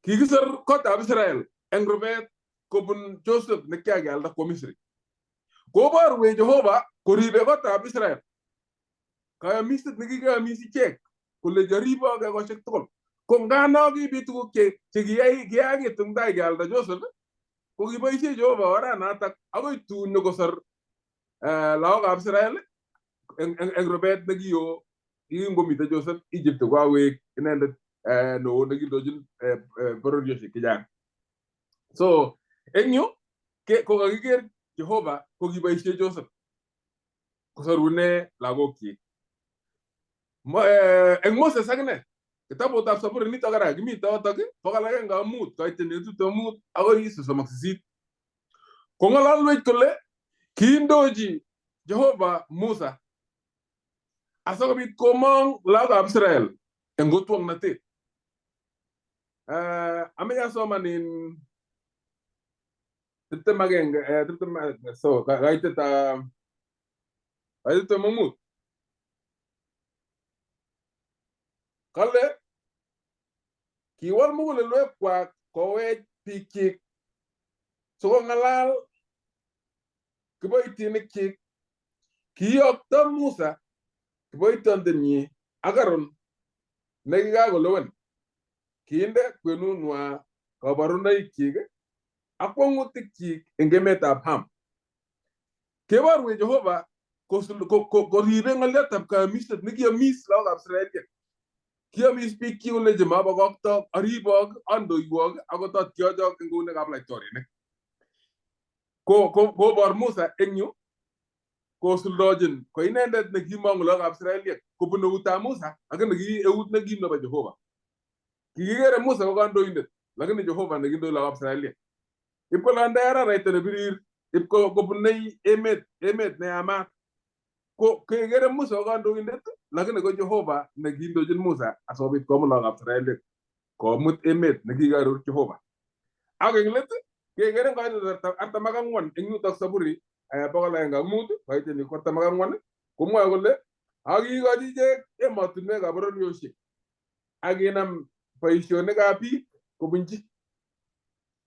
Kikisor kotab Israel eng rubet kobun Joseph nekiakealda kwo Misri. Koborwech Jehova koribe kotab Israel. Kayamiset nekikayamis ichek kole aribok ekosiek tugul. Ko ngano kibit tuguk che kiyakitu eng tai kealda Joseph, ko kiboisie Jehova oranatak akoi tun nyokosor lagokab Israel eng rubet nekio kingomite Joseph Egypt kokawek inendet neo nekindochin bororiosiek chechang. So eng yu ko kakiker Jehova ko kiboisie Joseph kosorune lagokyik. Eng Moses akine kitabutab Saburi nitok kora kimite yotok 105 kaiten 25 akoi 38. Kong'ololwech kole kiindochi Jehova Musa asikobit komong lagokab Israel eng otwoknotet. Ameche asoman in 21, 20, so kaitet 25. Kale kiwal mugulelwekwak kowech biikchik sikong'alal kiboitinikchik. Kiyokto Musa kiboitiondenyi ak Aaron nekikakolewen. Kiinde kwenunwa kaborunoikchik ak kwong'utikchik eng emetab Ham. Keborwech Jehova koribe ng'olyotab kayamiset nekiyomis lagokab Israeliek. Kiyomis biikchik kolechi mabokoktok, aribok, andoiwok akot atyochok eng eunekab laitorinik. Kobor Musa eng yu kosuldochin ko inendet nekimong'u lagokab Israeliek kobun eutab Musa lakini ki eut nekim nebo Jehova. Kikikere Musa ko kandoindet lakini Jehova nekindoi lagokab Israeliek. Ipkolonde araraita nebirir, ipkobunei emet neyamat. Ko kekere Musa ko kandoindet lakini ko Jehova nekindochin Musa asikobit komut lagokab Israeliek komut emet nekikarur Jehova. Ak eng let kekere kaitet 44 eng yutok Saburi 105 kaitet 44 komwoe kole akikochi ichek emotinwekab bororiosiek ak inam boisionikab biik kobunchi.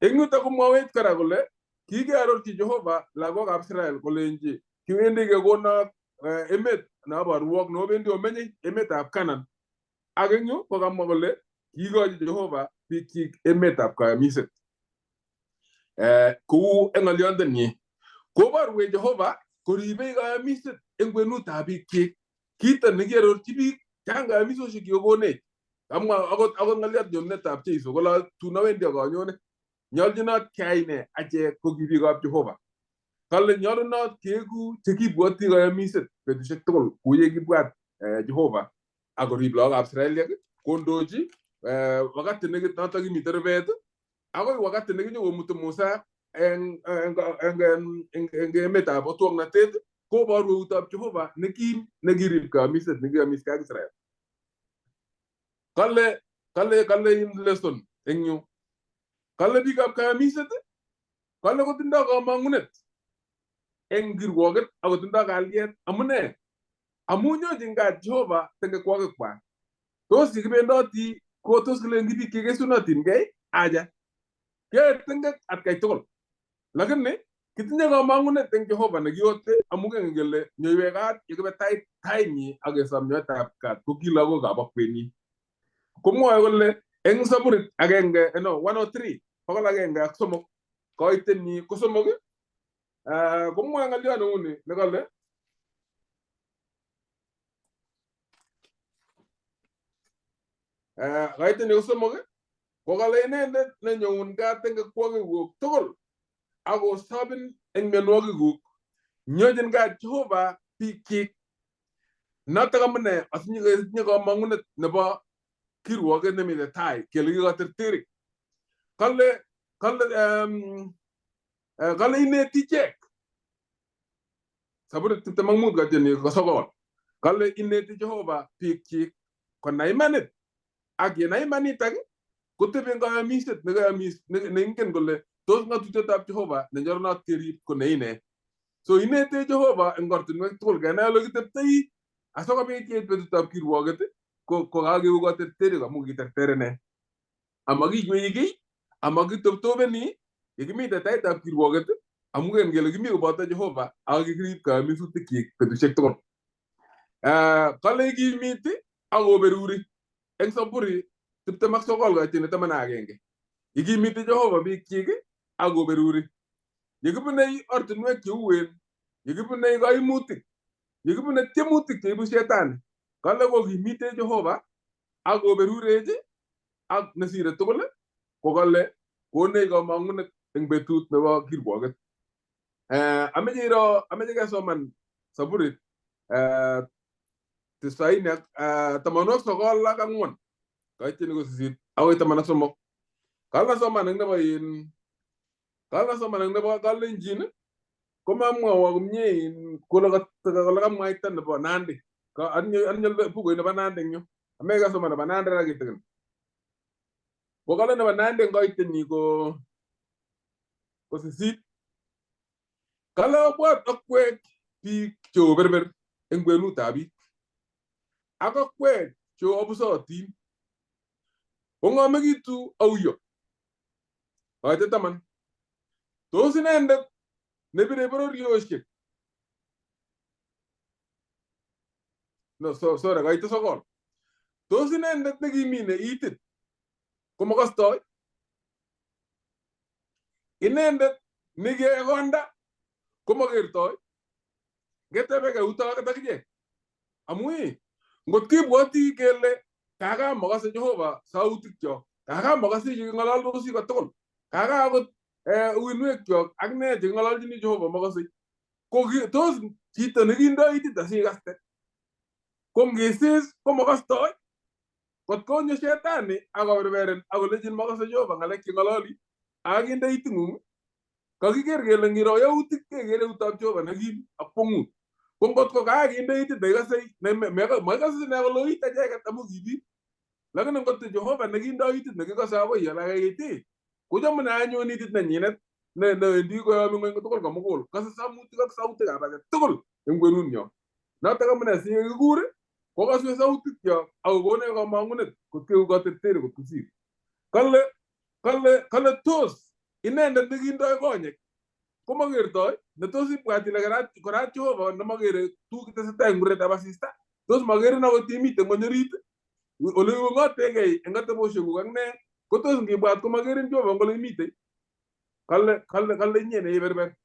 Eng yutok komwowech kora kole kikearorchi Jehova lagokab Israel kolenchi kiwendi kekonok emet noborwok nobendi omenye emetab Canaan. Ak eng yu kokamwa kole kiikochi Jehova biikchik emetab kayamiset. Kou eng ng'olyondenyi koborwech Jehova koribei kayamiset eng kwenutab biikchik. Kito nekiarorchi biik chang kayamisoshek kikokonech. Kamwa akot ng'olyot nyonunetab Jeiso kole tun awendi ak anyone. Nyoljinot keyai ne achek ko ki biikab Jehova. Kale nyolunot keeku chekibwoti kayamiset betusiek tugul kou ye kibwat Jehova ak korib lagokab Israeliek kondochi wakati noto kimite rubet akoi wakati nekinyokomuti Musa eng emetab otwoknatet koboru eutab Jehova nekim nekirib kayamiset nekiyamiske ak Israel. Kale in lesson eng yu. Kale biikab kayamiset kale kotindo komong'unet eng kirwoket ak kotindo kalyet. Amune? Amu nyochin kat Jehova tengekwokikwak. Tos yekibendoti ko tos kilen ki biik chekesunotingei? Acha. Kiyoe tengek atkai tugul. Lakini kitinye komong'unet eng Jehova nekiote amu kingen kele nyoiwech kat yekibe tainyi ak kesom nyoetab kat ko ki lagokab akwenyi. Komwoe kole eng Saburit agenge, no, 103, 103, koitenyi ko 3, komwoe ng'oliot neuni nekole koitenyi ko 3, ko kale inendet nenyoun kat eng kekwokikuk tugul ak kosobin eng mionwokikuk. Nyochin kat Jehova biikchik. Notok amune asinye komong'unet nebo kirwoket nemite tai kele kikoterterik. Kale ineti ichek. Saburit 25 kotieni ko 9. Kale ineti Jehova biikchik konai imanit. Ak yenai imanitak kotebi eng kayamiset nekayamis neingen kole tos ng'atutietab Jehova nenyolunot kerib ko ne ine. So inete Jehova eng ortinwek tugul kenai ole kiteptoi asikobit keit betutab kirwoket ko kakeku katerterik amu kiterter ine. Amakiywei kiy, amakitoptopeni yekimite taitab kirwoket amu kengen kele kimi koboto Jehova ak kikirib kayamisutikchik betusiek tugul. Kale ikimiti ak koberuri eng Saburi 29 koitini 11. Ikimiti Jehova biikchik ak koberuri. Yekibunei ortinwek cheuen, yekibunei kaimutik, yekibune tiemutik cheibu shetani, kale kokimite Jehova ak koberurech ak nesire tugul ko kale konech komong'unet eng betut nebo kirwoket. Ameche iro, ameche kesoman Saburit 94 koitini ko 8 akoi 13. Kale soman eng nebo in, kale soman eng nebo Kalenjin komamwowo komie in kole kamwaita nebo Nandi. Atinye bukuit nebo Nandi eng yu. Ameche kesoman nebo Nandi ra kitikin. Ko kale nebo Nandi eng koitenyi ko 8. Kale obwat okwek biik cheoberber eng kwenutab biik ak okwek cheobusotin kong'omekitu auyo. Koite 10. Tos inendet nebire bororiosiek no, so, sorry, koite 9. Tos inendet nekimine itit komokostoi? Inendet nekiyoe konda komokertoi? Ngetebeke uto akichek. Amu ngot kibwoti kele kaka makase Jehova sautikyok, kaka makase cheking'ololdosi kotugul, kaka akot uinwekyok ak ne cheking'ololchini Jehova makase, ko tos chito nekindo itit asikaste ko ngisis komokostoi? Kot konyo shetani ak koberberin ak kolechin makase Jehova ng'alek cheng'ololi ak kinde iting'ung, kakiker kele ngiro yautik kekere eutab Jehova nekim ak kwong'ut. Ko ngot ko kakinde itit nekikase makikase ine koloit acheket amu kibit. Lakini ngot Jehova nekindo itit nekikase akoi olakeit, kochomune anyun itit nenyinet newendi koyomi ng'weny kotugul komugul. Kase samutik ak sautikab age tugul eng kwenunyo. Notok amune siyekikur kokaswech sautikyok ak kokonech komong'unet kot keku katerterik kot kosir. Kale tos inendet nekindoi konyek Komakertoi netos ibwat ile korat Jehova nemakere tuguk chetesetai eng murretab asista, tos makerin akot imite ngwony orit ole iweng'otegei eng ateboshekuk ak ne, kotos ngibwat komakerin Jehova eng ole imitei. Kale inye ne iberber.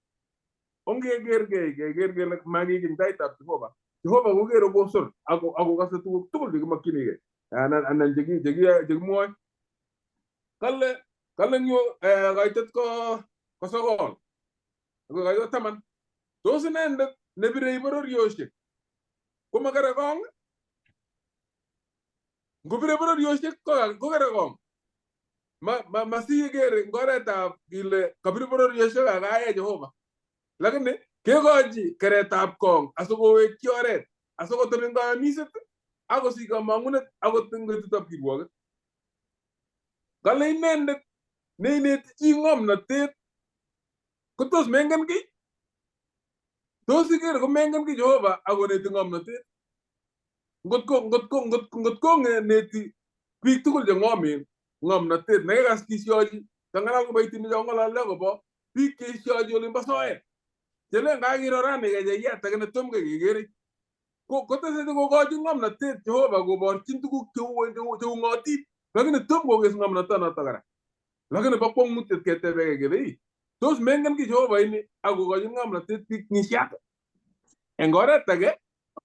Ongekergei keker kele makikiny taitab Jehova. Jehova kokere kosor ako kose tuguk tugul chekimokchinigei anan chekimwoe. Kale eng yu kaitet ko 9 akoi kaitet 10. Tos inendet nebirei bororioshek komakere kong? Ngobire bororioshek kokere kong. Masiker eng oretab ile kabir bororioshek ak kayai Jehova. Lakini kekochi keretab kong asikowekyi oret, asikotebi eng kayamiset, akosich kamang'unet akot eng betutab kirwoket. Kale inendet neineti chi ng'omnotet kotos mengen kiy? Tos iker komengen kiy Jehova akoneti ng'omnotet? Ngotko neti biik tugul che ng'omen ng'omnotet nekekas kisyochi, kang'alal kiboitinik cho ng'ololi akobo biik cheisyochi olimbo soet chelen kakiro rani kecheyat ake netom kai kekere. Koteseti kokochi ng'omnotet Jehova koborchin tuguk cheung'otin, lakini tom kokes ng'omnotonoto kora. Lakini bo kwong'utiet ketebekei kele ii, tos mengen kiy Jehova ini akokochin ng'omnotet biik ng'isiat? Eng oret age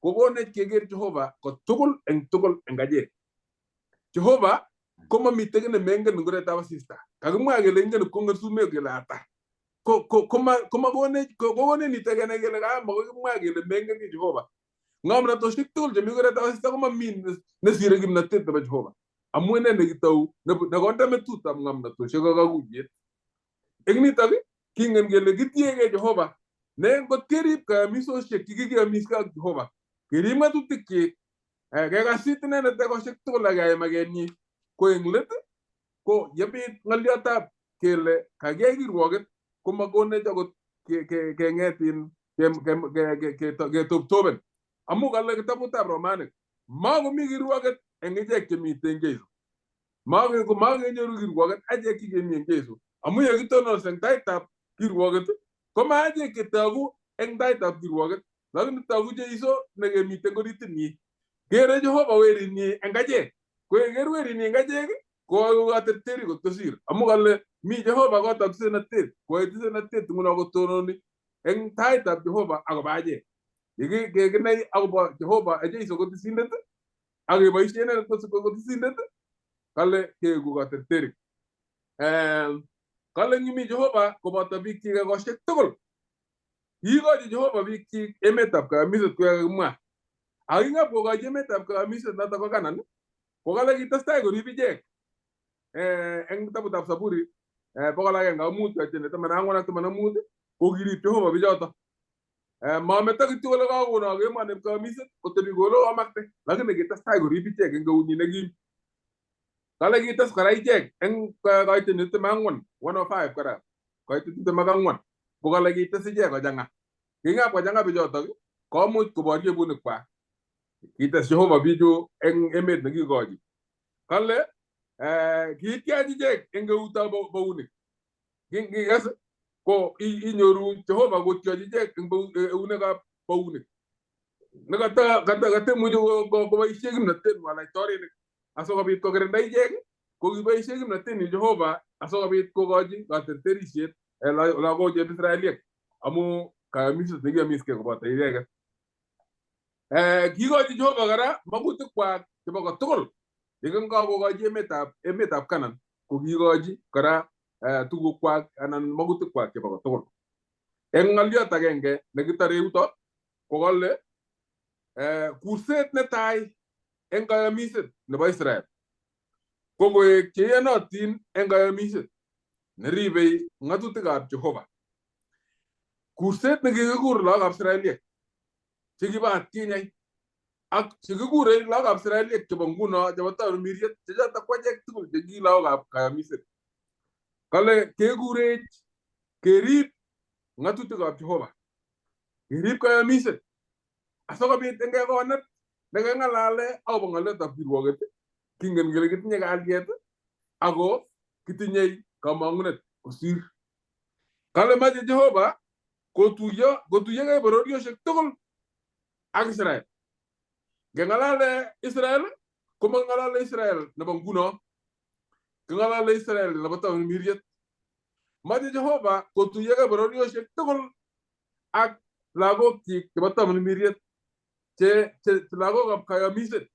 kokonech keker Jehova kotugul eng tugul eng achek. Jehova komamite kiy nemengen eng oretab asista. Kakimwa kele ingen ipkong'et sumek kele ata. Kokonech nitok kenai kele makoi kimwa kele mengen kiy Jehova. Ng'omnatoshek tugul chemi oretab asista komami nesire kimnatet nebo Jehova. Amu ine nekitou nekonde metutab ng'omnatoshek ak kakuyet. Eng nitok kingen kele kitiegei Jehova ne ngot kerib kayamisoshek chekikiyomiske ak Jehova, kerib ng'atutikyik, kekasit inendet ekosiek tugul ak keyai makenyi, ko eng let ko yebit ng'olyotab kele kakiyai kirwoket komakonech akot keng'etin ketoptopen. Amu kale kitabutab Romanik, makomi kirwoket eng ichek chemiten Jesu. Makenyoru kirwoket achek chekemi eng Jesu. Amu yekitononse eng taitab kirwoket, koma achek chetogu eng taitab kirwoket, lakini togu Jesu nekemiten oritinyi. Kere Jehova werinyi eng achek. Ko yeker werinyi eng achek, ko katerteri kot kosir. Amu kale mi Jehova kotab tisenatet, koyae tisenatet nguno kotononi eng taitab Jehova akobo achek. Yekinai akobo Jehova Jesu ko tisindet, ak keboishe inendet ko tisindet, kale keeku katerterik. Kale ngimi Jehova koboto biikchik ekosiek tugul. Kiikochi Jehova biikchik emetab kayamiset kou yekakimwa. Ak kingap kokochi emetab kayamiset notok ko Canaan, ko kale kitestai korib ichek. Eng kitabutab Zaburi 105 kaitet 14 ak 15 ko kirib Jehova bichoto. Mameto kityo kole kakonok emoni kayamiset kotebi kou ole komakte, lakini kitestai korib ichek eng eunyi nekim. Kale kites kora ichek eng kaitet 24, 105 kora, kaitet 24, ko kale kites ichek kochang'a. Kingap kochang'a bichotok, komuch koborye bunikwak. Kites Jehova bichu eng emet nekikochi. Kale kiityach ichek eng eutab bounik. Ngikas ko inyoru Jehova kotyoch ichek eng eunekab bounik. Nekatemuchi koboisie kimnatet laitorinik asikobit kokirinda ichek, ko kiboisie kimnatet Jehova asikobit kokochi katerterisiet lagok chebo Israeliek amu kayamiset nekiyamiskei koboto icheket. Kikochi Jehova kora makutikwak chebo kotugul yekingakokochi emetab Canaan, ko kikochi kora tugukwak anan makutikwak chebo kotugul. Eng ng'olyot agenge nekitore yuto ko kale kurset netai eng kayamiset nebo Israel ko koek cheiyonotin eng kayamiset neribei ng'atutikab Jehova. Kurset nekikikur lagokab Israeliek chekibo atkinye ak chekikurei lagokab Israeliek chebo nguno chebo tamirmiriet chechotok ko achek tugul cheki lagokab kayamiset. Kale kekurech kerib ng'atutikab Jehova, kerib kayamiset asikobit eng kekonet nekang'alale akobo ng'olyotab kirwoket, kingen kele kitinye kalyet ako kitinye kamang'unet kosir. Kale mache Jehova Kotuiyo kotuiyogei bororiosiek tugul ak Israel. Ngeng'alale Israel komang'alale Israel nebo nguno, king'alale Israel nebo tamirmiriet. Moche Jehova kotuiyogei bororiosiek tugul ak lagokyik chebo tamirmiriet che lagokab kayomiset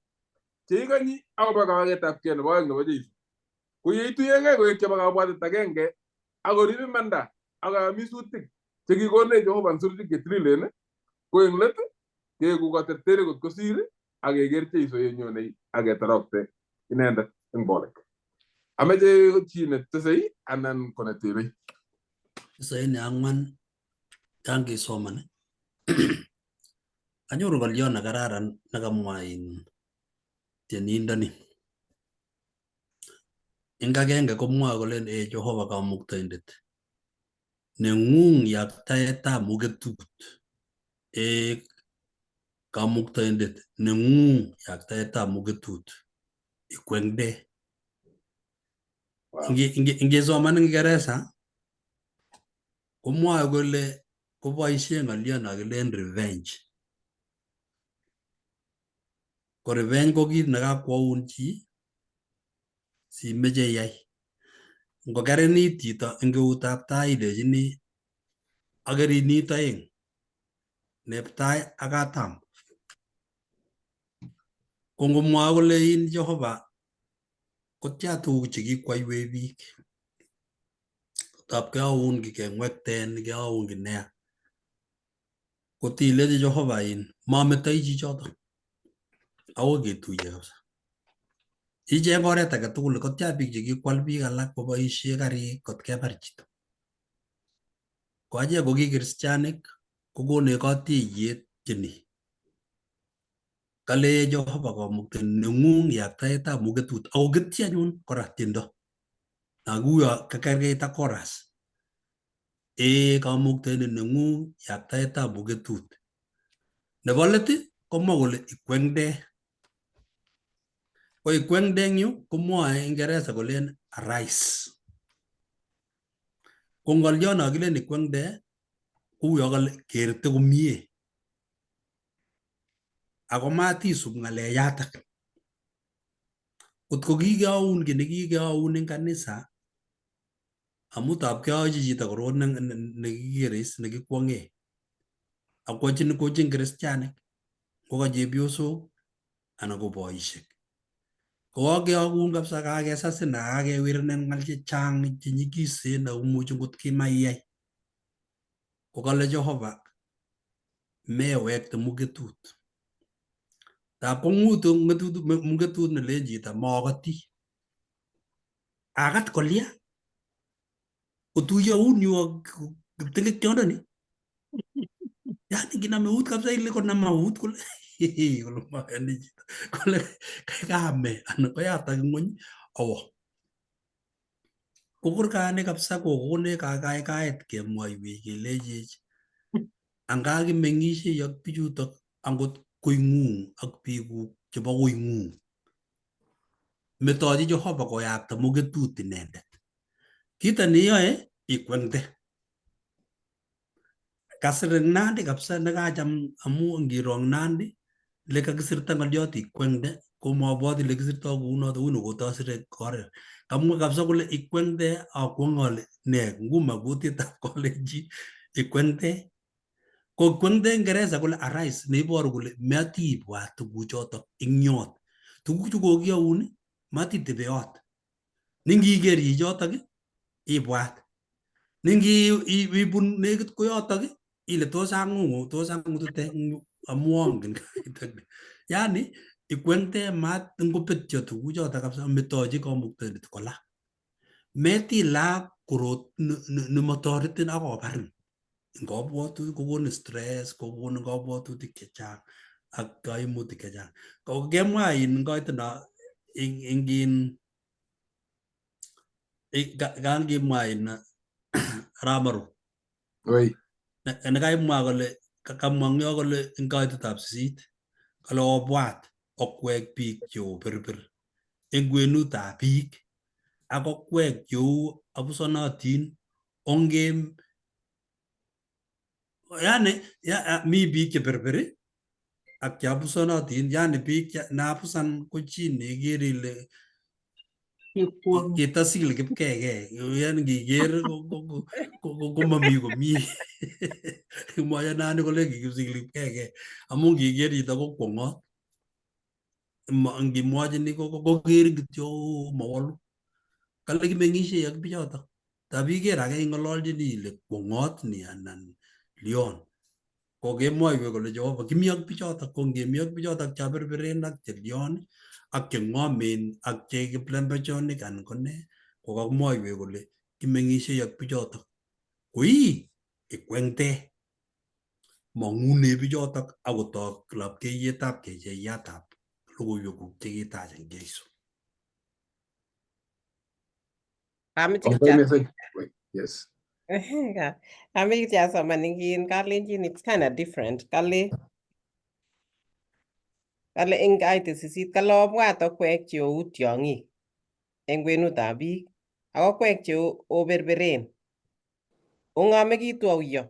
cheikonyi akobo kawaketabkei nebo oeng nebo Jeiso. Ko yeituiyogei koek chebo kabwatet agenge ak korib imanda ak kayomisutik chekikonech Jehova eng sirutik chetililen ko eng let keeku katerterik kot kosir ak keker Jeiso yenyonei ak ketorokte inendet eng bolik. Ameche chi netesei anan ko netebei. Tisaini ang'wan yan kisoman anyoru ng'olyon nekararan nekamwa in tienindoni. Eng agenge komwoe kolen ee Jehova kamuktaindet neng'ung yaktaetab muketut. Ee kamuktaindet neng'ung yaktaetab muketut ikwengde. Wow. Ingesoman eng Kiingereza komwoe kole koboisie ng'olyon nekilen revenge. Ko revenge ko kit nekakwoun chi simeche iyai. Ngokerinit chito eng eutab tai ilechini akerinit oeng, nep tai ak katam. Ko ngomwoe kole in Jehova kotya tuguk chekikwoiwech biik. Tab keyoun ki kengwekten keyoun ki neya. Kotilechi Jehova in mametoi chichoto. Akoi ketuiye kabisa. Icheng oret age tugul kotya biik chekikwal biik alak koboisie karik kot kebar chito. Ko achek ko ki kristianik kokonech katiiyet cheni. Kale Jehova kamukta neng'ung yaktaetab muketut ako ketyi anyun kora tiendo. Nakuyo kakerkeit ak chorus. Ee kamuktaindet neng'ung yaktaetab muketut. Nebo let komwa kole ikwengde. Ko ikwengde eng yu komwoe Ingeresa kolen arise. Ko ng'olyon no kilen ikwengde kouyo kole kerte komie. Ako matisub ng'alechatak. Kotko kikeyoun kiy nekikeyoun eng kanisa amu tab keyochi chito korot nekikere is nekikwong'e akwochin kochin kristianik ngoka chepyosok anan ko boisiek. Kokakeyokun kabisa kakesasin ak kakewirenen ng'al chechang chenyikisen ako imuchi ngot kimaiyai. Kokale Jehova mewekte muketut. Tab kong'utu muketut nelen chito maakati. Akat kolya kotuiyo eunyu ak kiptengektyondoni. Yani nginam eut kabisa ile konama eut kole kole mayoni chito kole kaikai anan koyatak ng'weny awo. Ko kurgani kabisa kokonech kakaikaet kemwoiwech kelechech anga kimeng'ishei ak bichutok angot koing'ung ak biikuk chebo koing'ung. Metochi Jehova koyakta muketut inendet. Kito neyoe ikwengde. Kasir eng Nandi kabisa nekacham amu ngiro eng Nandi le kakisirta ng'oliot ikwengde komabwati le kisirtoi kounoto uni kotosire korer. Kamwa kabisa kole ikwengde akwong ale ne nguma kutitab kalenjin ikwengde. Ko ikwengde Ingeresa kole arise neiboru kole matibwat tuguchotok eng yot. Tuguk chu kokiyoun matitebe yot. Ningiker chichotok ibwat. Ningibun nekit koyotok ile tos ang'ung'u tos ang'utute amu angen yani ikwengte mat ngobetyo tuguchotok kabisa metochi kamuktaindet kola. Metilak korot nemotoretin ak kobarin. Eng kabwatutik kokonin stress kokonin kabwatutik chechang ak kaimutik chechang. Ko kemwa in koitino ing in kan kimwa in Ramaru. Oi. Nekaimwa kole kamwa eng yo kole eng kaitetab sisit kole obwat okwek biik cheu birbir eng kwenutab biik ak okwek cheu abusonotin ongem Yani ya, mi biik cheberberi ak cheabusonotin, yani biik naabusan ko chi neikere ile kitasil kipkeke, yani ngiker komami komie. Moyanani kole kikipsikil kipkeke amu ngiker chito ko kwong'ot, ngimwochini kokerin kityo mawolu. Kale kimeng'ishei ak bichotok. Tab iker ake ing'ololchini ile kwong'ot ni anan lion. Ko kemwoiwech kole Jehova kimi ak bichotok, ko ngemi ak bichotok chaberberen ak chelion ak cheng'omen ak che kiplembechonik anan ko ne, ko kakimwoiwech kole kimeng'ishei ak bichotok. Ko ii ikwengte mong'une bichotok ak kotok lapkeiyetab kecheyatab logoiwekuk chekitach eng Jesu. Ameche Kongoi kityo missing. Yes. Ameche kityo asoman eng Kalenjin, it's kind of different. Kale eng kaitet 8, kale obwat okwek che ou tiong'ik eng kwenutab biik ak okwek che oberberen ong'omekitu auyo.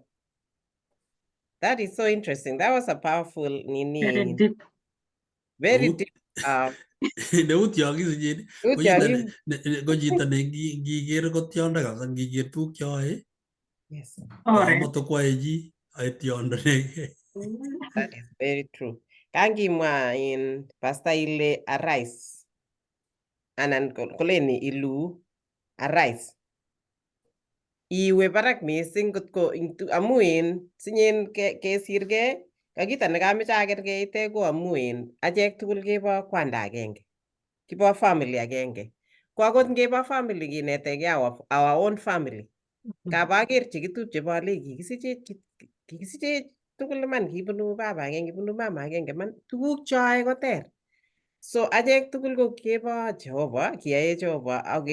That is so interesting. That was a powerful nini. Very deep. Very deep. Neu tiong'ik sinyin Neu ko chito tiong'ik. ko chito ne ngiker ko tiondo kabisa, ngiker tuguk cheyoe Yes. Oret. kamotokwoe chi ae tiondo ne. That is very true. Kangimwa in Pastor ile arise anan koleni ilu arise. Iwe barak mising kotko amu in sinyen kesirgei kakita nekameche akerkeite ko amu in achek tugul kebo kwanda agenge, kibo family agenge. Ko akot ngebo family kinetegei our own family. Kabaker chekitupche bole kikisichech tugul iman, kibunu baba agenge, kibunu mama agenge man, tuguk choe koter. So achek tugul ko kebo Jehova, kiyae Jehova ak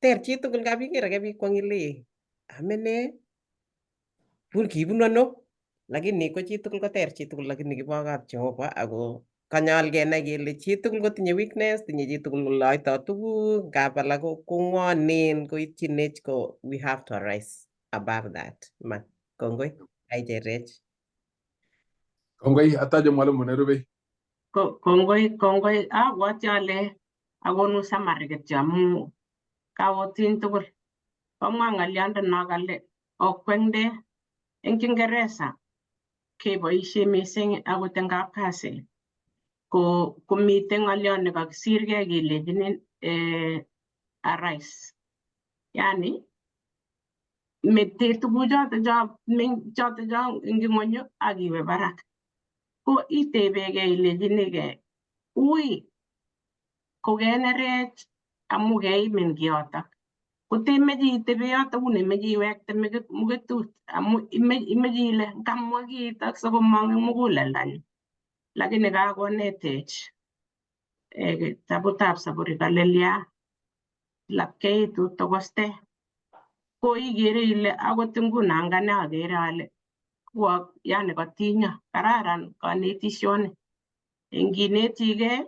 ter chitugul kabiker ake biik kwong ile amene bun kibunu ano, lakini ko chitugul koter chitugul, lakini kibo kap Jehova ako kanyol kenai kele chitugul kotinye weakness, tinye chitugul ole oitoi tuguk, ngap alak ko ng'wonen koitchinech, ko we have to arise above that. Man, kongoi aicherech. Kongoi ataje mwalimu nerube. Kongoi, abwati ale akonu summary kityo amu kawotin tugul. Kamwa ng'oliondono kale okwengde eng Kiingereza keboisie mising akot eng kapkasi ko komiten ng'oliot nekakisirgei kelenjinin arise. Yani mete tuguchoto cho choto cho eng ing'wenyu ak iwe barak. Ko itebegei ilenjinikei ui kokenerech amu keimin kiotok. Kotemeche itebe yotok uni imeche iwekte muketut amu imeche ile ngamwa kiitok sikomong eng muguleldanyu. Lakini kakonetech kitabutab Saburi kale lia lapkeitu tokoste. Ko ikere ile akot nguno ngane akere ale kuo yani katinyo kararan kanetisioni. Nginetigei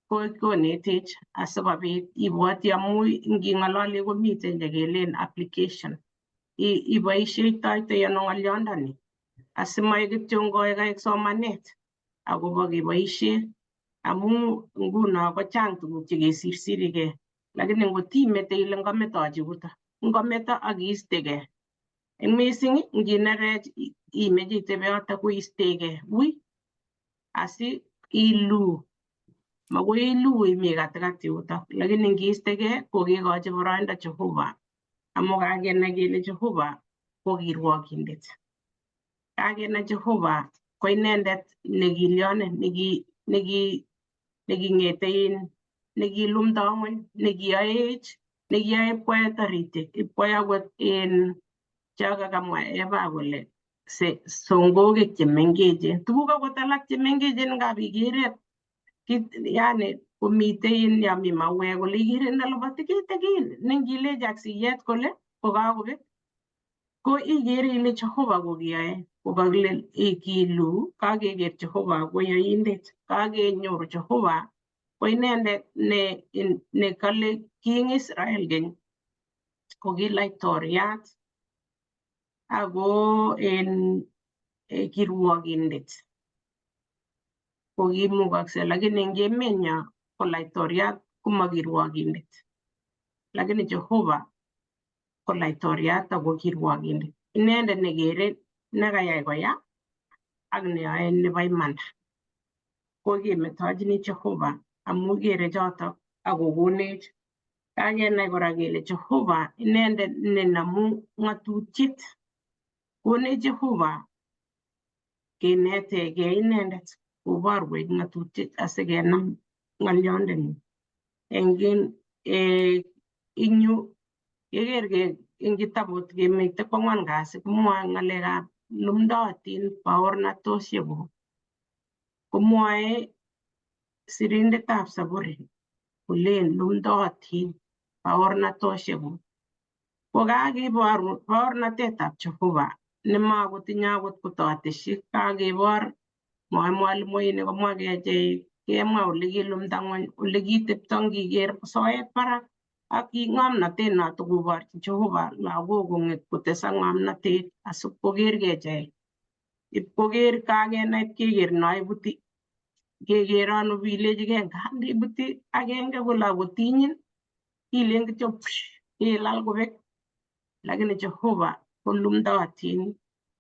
ko konetech asikobit ibwoti amu nging'ololi komiten chekelen application. Iboisheitoitoi ano ng'olyondoni asimoik kityo ngoik somanet akobo keboishe amu nguno kochang tuguk chekesirsirigei, lakini ngotimete ile ngometochi yuto ngometo ak iistegei eng mising nginerech imeche itebe yoto koistegei wui asi iluu, makoi iluu imi katikati yutok, lakini ngiistegei ko kekochi boroindo Jehova amu kakenai kele Jehova ko kirwokindet, kakenai Jehova ko inendet nekilyonin neki neking'ete in nekilumdo ng'weny, nekiyoech, nekiyoe ipkoe toritik, ipkoe akot in cho kakamwa Eva kole songokik chemengechen, tuguk akot alak chemengechen ngap ikere kit yani komite in yomi mauek kole ikere ndaloboti kitikin nengilechi ak siyet kole kokakobek ko ikere ile Jehova kokiyoe kokakile kilu kakeker Jehova ko yoindet, kakenyoru Jehova ko inendet ne kale ki eng Israel keny ko ki laitoriat ako en Kirwokindet kokimukokse, lakini eng emenyo ko laitoriat koma kirwokindet, lakini Jehova ko laitoriat ako kirwokindet, inendet nekere nekayai koya ak neyoe nebo imanda. Ko kemetochini Jehova amu kere chotok akokonech. Kakenai kora kele Jehova inendet nenamu ng'atutiet. Konech Jehova kenetegei inendet koborwech ng'atutiet asikenam ng'olyondenyi. Eng yu keker eng kitabut kemite kwang'wan kasi komwoe ng'alekab lumdootin baornatosiek komwoe sirindetab Zaburi kolen lumdootin baornatosiekuk. Ko kakibor baornatetab Jehova nemakotinye akot kototeshi, kakibor mwoe mwalimuinik komwa kechei kemwa ole kilumda ng'wony ole kitepto ngiker soet barak ak ng'omnotet noto koborchi Jehova lagok kong'et kotesak ng'omnotet asipkoker kechei ipkoker kakenai ipkeker no ibuti keker ano bilechigei nganda ibuti agenge kole akotinyin ilen kityo ilal kobek, lakini Jehova kolumdootin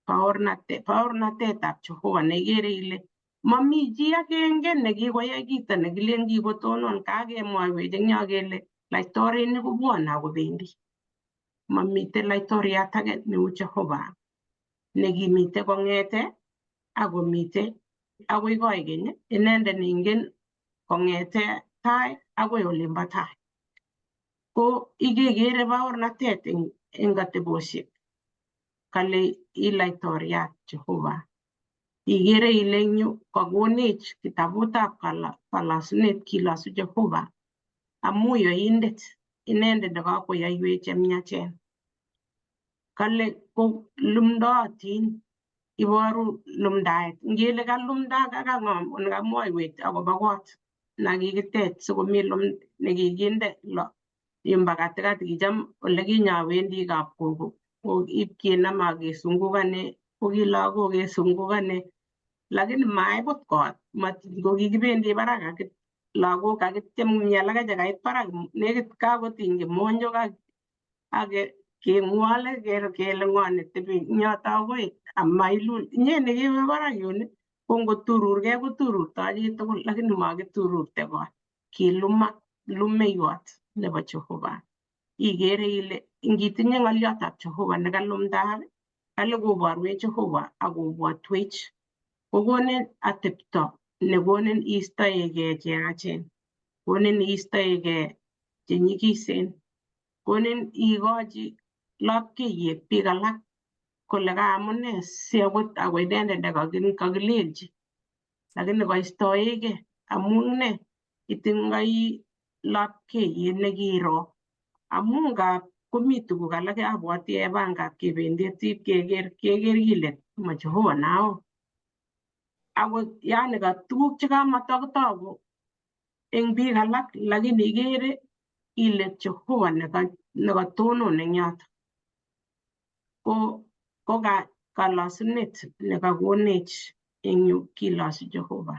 baornatetab Jehova neikere ile mami chi agenge nekikoyai kito nekilen kikotonon. Kakemwoiwech eng yo kele laitorinik kobwone akobendi, mamiten laitoriat age neu Jehova nekimite kong'ete akomite akoi koikeny, inendet neingen kong'ete tai akoi olimbo tai. Ko ikekere baornatet eng atebosiek kale i laitoriat Jehova. Ikere ile eng yu kakonech kitabutab kalosunet kilosu Jehova amu yoindet inendet nekakoyoiwech chemiachen. Kale ko lumdootin, iboru lumdaet ngele kalumda nekamwoiwech akobo kot nakikitech sikomi nekikinde yumbo katikati. Kicham olekinye awendi kapkogo ko ipkenome akesungukane, ko ki lagok kesungukane, lakini maibut kot kokikibendi barak ak lagok kakityem mi alake chekait barak nekit kakotiny kimonjok ak keng'wole kele ng'o netebi eng yoto akoi amailul inye nekewe barak yun ko ngotururgei kotururto chitugul, lakini makitururte kot kilumak lumeiwot nebo Jehova. Ikere ile ngitinye ng'olyotab Jehova nekalumdak kale koborwech Jehova akobwotwech kokonin atepto nekonin istoegei cheyachen, konin istoegei chenyikisen, konin ikochi lapkeiyet biik alak kole kaamune si akot ako inendet nekakilelchi, lakini koistoegei amun ne itindoi lapkeiyet nekiro amu ngap komi tuguk alak abwoti eba ngap kebendi keker keker kile ma Jehova nao akot yani ka tuguk chekamatokotoku eng biik alak, lakini ikere ile Jehova nekatonon eng yoto ko kalosunet nekakonech eng yu kilosu Jehova.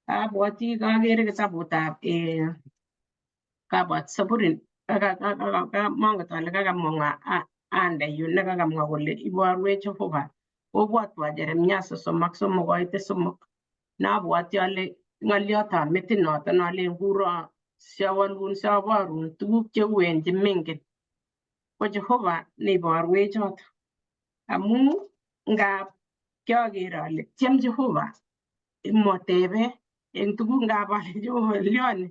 Abwoti kakere kitabutab kabwat Saburi monget ale kakamwa ng'o ande yu nekakamwa kole iborwech Jehova kobwotwo Jeremia 33:3 nabwoti ale ng'olyotab metit noton alen kuro siawolun siaborun tuguk cheuen chemengen ko Jehova neiborwech choto amu ngap kioker ale tyem Jehova imotebe eng tuguk ngap ale Jehova lioni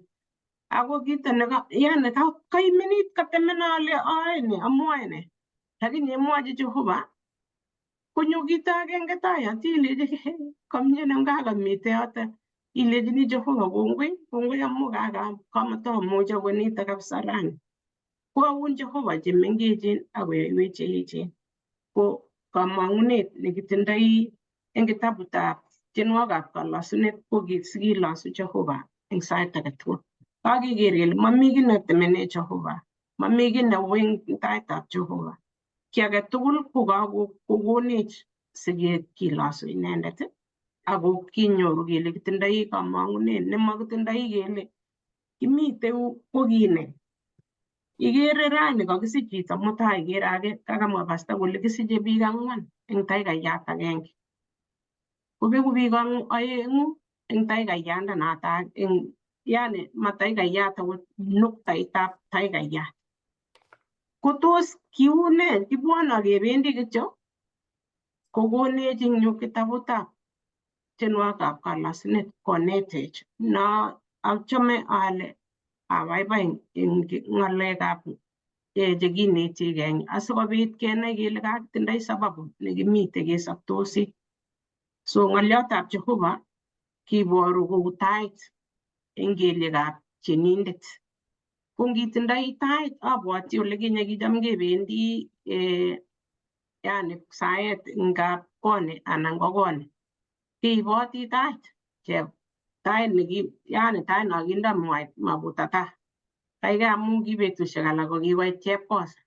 ako kito neka yani kaimenit katemena ale ae ni amwae ne, lakini yemwochi Jehova konyo kito agenge tai ati ilechi kamie ngakamite yoto ilechini Jehova kongoi kongoi amu kamatamuche konito kabisa rani koaun Jehova chemengechen akoyoiwech cheechen. Ko kamang'unet nekitindoi eng kitabutab tienwogikab kalosunet ko sikilosu Jehova eng sait age tugul. Kakeker kele mami kiy netemene Jehova, mami kiy neu eng taitab Jehova. Kiy age tugul ko kakokonech Sikilosu inendet ako kinyoru kele kitindoi kamang'unet nemakitindoi kele kimite ko kine. Ikere rani kakisich chito mutai, ikere age kakamwa pasta kole kisiche biik ang'wan eng taikayat agenge. Kobeku biik aeng'u eng taikayandanoto eng yani mataikayat akot nuktaitab taikayat. Ko tos kiune kibwone kebendi kityo kokonech eng yu kitabutab tienwogikab kalasunet konetech no achome ale abaibai eng ng'alekab chekinetigei asikobit kenai kele kakitindoi sababu nekimite kesoptosi. So ng'oliotab Jehova kiboru kou tait eng kelyekab tienindet. Ko ngitindoi tait abwoti ole kinye kicham kebendi yani saet eng kapkoni anan ko koni keiboti tait chep tait neki yani tait nokindo mabuta taa. Kaikai amu ki betusiek alak ko kikoit chepkosa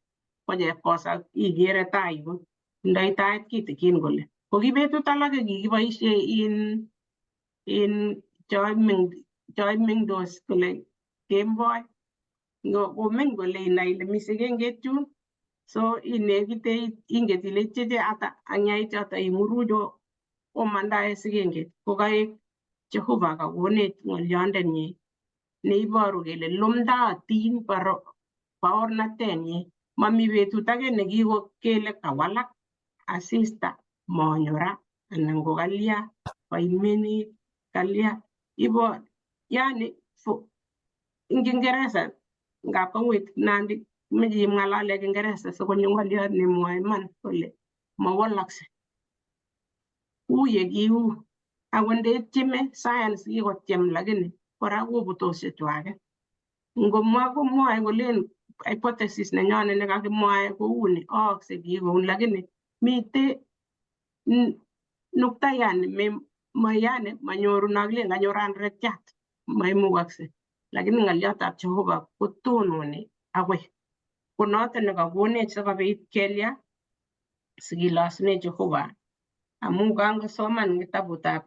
ko chepkosa ikere tai yun indoi tait kitikin kole ko ki betut alake kikiboisie in in choimengdos kole kemboi komeny kole inai ile mi sikenget yun so inekite inget ile ityeche ata ang yait yoto ing'uruch omandae sikenget ko kaek Jehova kakonech ng'olyondenyi neiboru kele lumdaatin baornatenyi. Mami betut age nekiko kele kawalak asista monyo ra anan ko kalya koimenit kalya ibo yani ing Kiingereza ngap kowet Nandi meche imng'alale Kiingereza sikonyo ng'olyot nemwoe iman kole mawalakse uu ye kiu akot ndetyeme science kikotyem lakini kora kobutosiechu ake ngomwa komwoe kolen hypothesis nenyone nekakimwae kouni aakse kikouni lakini mite nuktayat ne yani manyoru nakilen kanyor anretiat maimukakse lakini ng'oliotab Jehova kotononi akoi ko noton nekakonech sikobit kelya sikilosune Jehova amu kangosoman kitabutab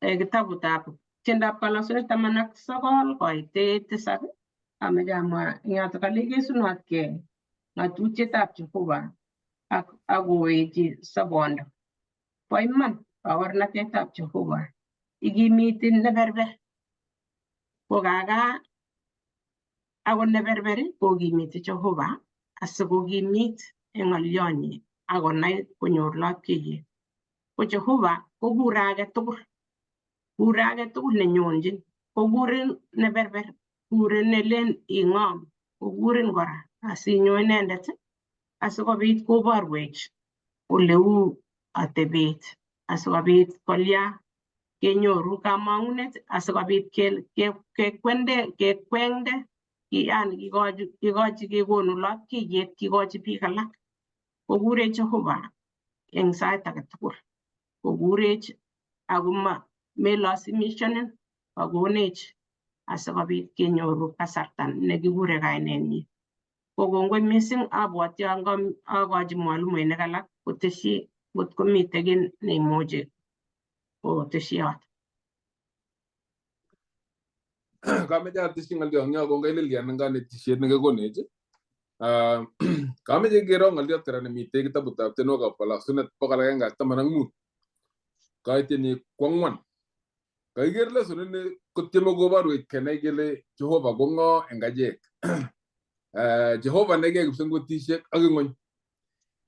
kitabutab tiendab kalosunet 19 koitet 7 ameche amwa eng yoto kale kesunotkei ng'atutietab Jehova ak akowechi sobondo. Bo iman baornatetab Jehova ikimiti neberber ko kaka akot neberber kokimiti Jehova asikokimit eng ng'olyonyi akonai konyor lapkeiyet. Ko Jehova kokure age tugul, kure age tugul nenyonjin, kokurin neberber, kurin nelen ing'om, kokurin kora asinyo inendet asikobit koborwech oleu atebet asikobit kolya kenyoru kamang'unet asikobit kekwende kekwengde yani kikochi kekonu lapkeiyet kikochi biik alak kokurech Jehova eng sait age tugul kokurech ako melasimishanin kakonech asikobit kenyoru kasarta nekikure kainenyi. Ko kongoi mising abwoti akochi mwalimuinik alak kotesyi ngot komite kiy neimuchi kotesyot. Kameche atesyi ng'olyo eng yo kongoi Lilian eng kanetisiet nekekonech. Kameche kero ng'olyot kora nemitei kitabutab tienwogikab kalosunet 115 kaitienyi ko 4. Kakiker lesonit ni kotieme koborwech kenai kele Jehova ko ng'o eng achek. Jehova nekiyai kipsengwetisiek ak ing'ony.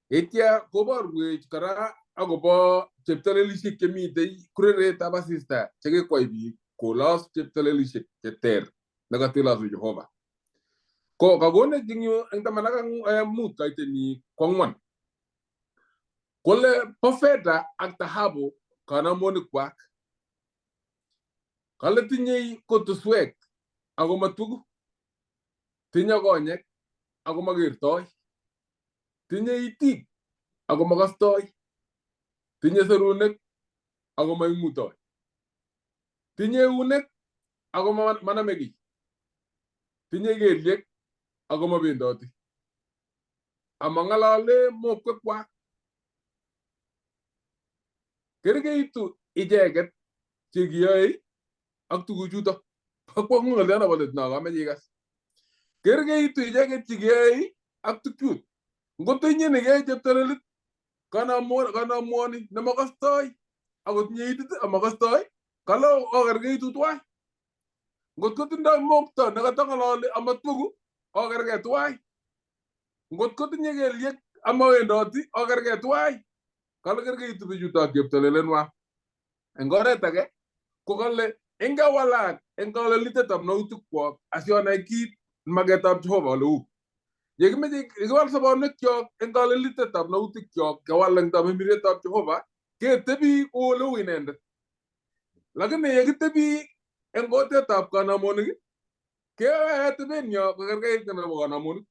Yeitya koborwech kora akobo cheptalelisiek chemitei kureretab asista chekikwai biik kolos cheptalelisiek cheter nekatelosu Jehova. Ko kakonech eng yu eng 15 kaitenyi ko 4. Kole bo fedha ak dhahabu kanamonikwak. Kale tinyei kutuswek ako matuku. Tinye konyek ako makertoi. Tinye itik ako makastoi. Tinye serunek ako maing'utoi. Tinye eunek ako maname kiy. Tinye kelyek ako mabendoti. Amang'alale mokwekwak. Kerkeitu icheket chekiyoe ak tuguchuto. Bo kwong'ut ng'olyo nebo let no kameche ikas. Kerkeitu icheket chekiyoe ak tukchut. Ngot inye nekiyai cheptolelit kanamwoni nemakostoi akotinye itit amakostoi kale okerkeitu twai. Ngot kotindoi mokto nekatang'ololi amatwoku okerkei twai. Ngot kotinye kelyek amawendoti okerkei twai. Kale kerkeitu bichuto ak cheptolelenwa. Eng oret age ko kale ingewalak eng kalelitetab nautikwok asionai kit maketab Jehova ole u. Yekimeche kiwal sobonwekyok eng kalelitetab nautikyok kewal eng tamirmirietab Jehova ketebi kou ole u inendet. Lakini yekitebi eng kotetab kanamonik keyoe atebenyo kokerkeit nebo kanamonik.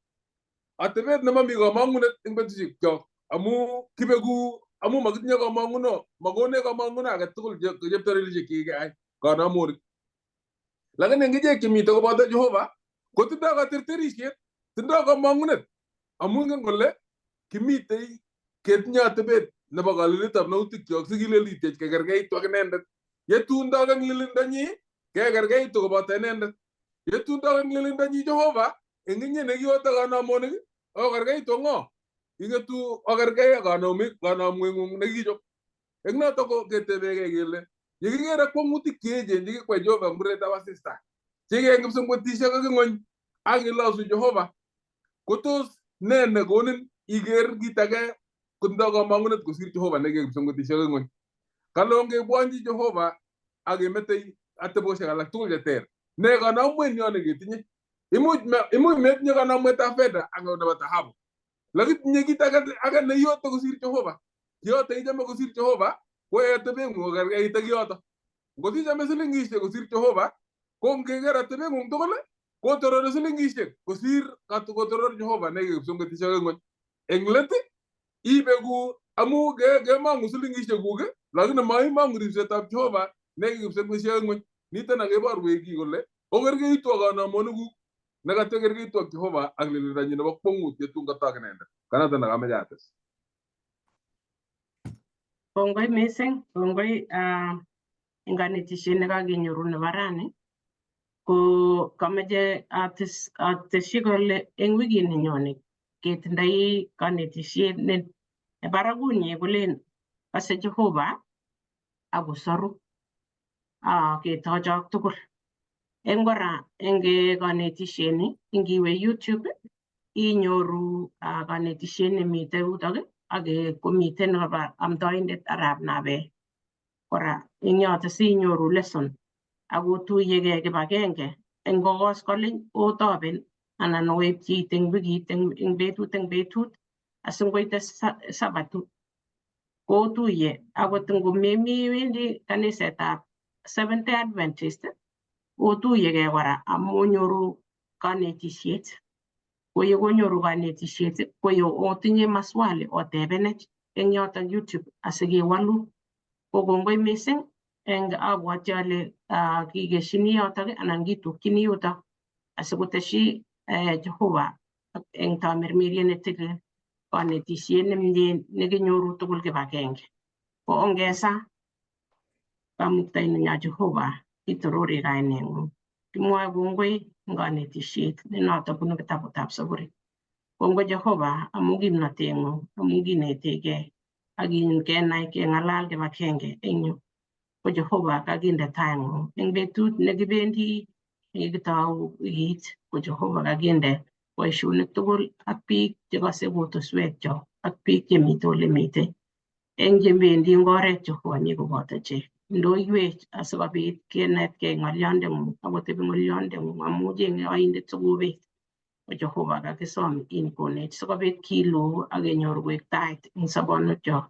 Atebet nemomi komong'unet eng betusiekyok amu kibeku amu makitinye komong'uno makonech komong'uno age tugul cheptorelishek chekikeyai kanamonik. Lakini eng ichek chemite koboto Jehova kotindoi katerterisiet, tindoi komong'unet amu ingen kole kimitei ketinye atebet nebo kaleletab nautikyok sikilelitech kekerkeitu ak inendet. Yetundok eng lelindonyi kekerkeitu koboto inendet. Yetundok eng lelindonyi Jehova eng inye nekiote kanamonik okerkeitu ak ng'o? Ing'etu okerkei ak kanamweng'ung nekikichop. Eng notok ko ketebekei kele yekikere kwong'utik cheechen chekikwai Jehova eng murretab asista chekiyai eng kipsengwetisiek ak ing'ony ak ilosu Jehova kotos ne nekonin iker kit age kotindoi komong'unet kosir Jehova nekiyai kipsengwetisiek ak ing'ony. Kale ongebwonchi Jehova ak kemetei atebosiek alak tugul cheter. Ne kanamwenyo neketinye? Imuch metinye kanamwetab fedha ak nebo thahabu. Lakini tinye kit age neyote kosir Jehova. Kiyoto ichome kosir Jehova ko atebeng'ung kokerkeit ak kiyoto. Ngot ichome silingisiek kosir Jehova ko ngeker atebeng'ung tugul kotorori silingisiek kosir kotoror Jehova nekikipsongotisiek ak ng'ony. Eng let ibeku amu kemong'u silingisiekuk lakini maimong'u ripsetab Jehova nekikipsongotisiek ak ng'ony. Niton akeborwech ki kole okerkeitu ak kanamonikuk nekatekerkeitu ak Jehova ak lelindonyi nebo kwong'ut yetun katok inendet. Kanoto nekameche ates. Kongoi mising, kongoi eng kanetishet nekakenyoru nebo rani ko kameche ateshi kole eng wikit nenyone ketindoi kanetishet ne barakunyi kolen kase Jehova akosoru ketochok tugul. Eng kora eng kanetishet ni ingiwe YouTube inyoru kanetishet nemite yutok ak komiten nebo amdoindet arap Nabe. Kora eng yoto sinyoru lesson ak otuyegei kibagenge eng koskoling otoben anan oepchit eng wikit eng betut eng betut asingoite Sabatu kotuye akot ngomemiwendi kanisetab Seventh Day Adventist otuyegei kora amu nyoru kanetishet. Ko yekonyoru kanetishet ko ye otinye maswali otebenech eng yotok YouTube asikewolu. Ko kongoi mising eng abwati ale kikeshini yotok anan kitukchini yutok asikoteshi Jehova eng tamirmiriet netilil kanetishet nemie nekinyoru tugul kibagenge. Ko ongesa Kamuktaindenyo Jehova kitorori kaineng'ung. Kimwoe kongoi eng kanetishet nenoto bunu kitabutab Saburi. Kongoi Jehova amu kimnoteng'ung, amu kinetegei ak kenai keng'alal kibagenge eng yu. Ko Jehova kakinde taing'ung eng betut nekibendi nekikitou wikit ko Jehova kakinde boisionik tugul ak biik chekose kutuswekchok ak biik chemite ole mite. Eng chebendi eng oret Jehova mi koboto ichek. Ndoiwech asikobit kenetkei ng'olyondeng'ung akotebi ng'olyondeng'ung amu cheng'e oindet sikobet. Ko Jehova kakisom in konech sikobit kiluu ak kenyor koek tait eng sobonwekyok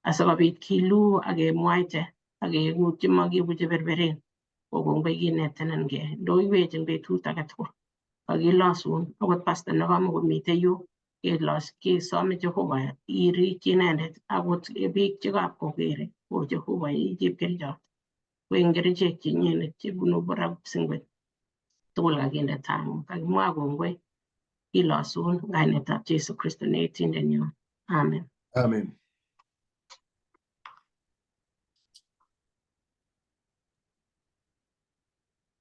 asikobit kiluu ak kemwaite ak keeku chemakiibu cheberberen. Ko kongoi kinetenengei. Ndoiwech eng betut age tugul. Kakilosun akot pastor nekamukomite yu kesome Jehova irikyi inendet akot biik chekapkokere ko Jehova i chepkerichot. Ko eng kerichek chenyenet chebunu barak kipsengwet tugul kakinde taing'ung. Kakimwa kongoi kilosun kainetab Jesu Kristo ne etindenyon. Amen. Amen.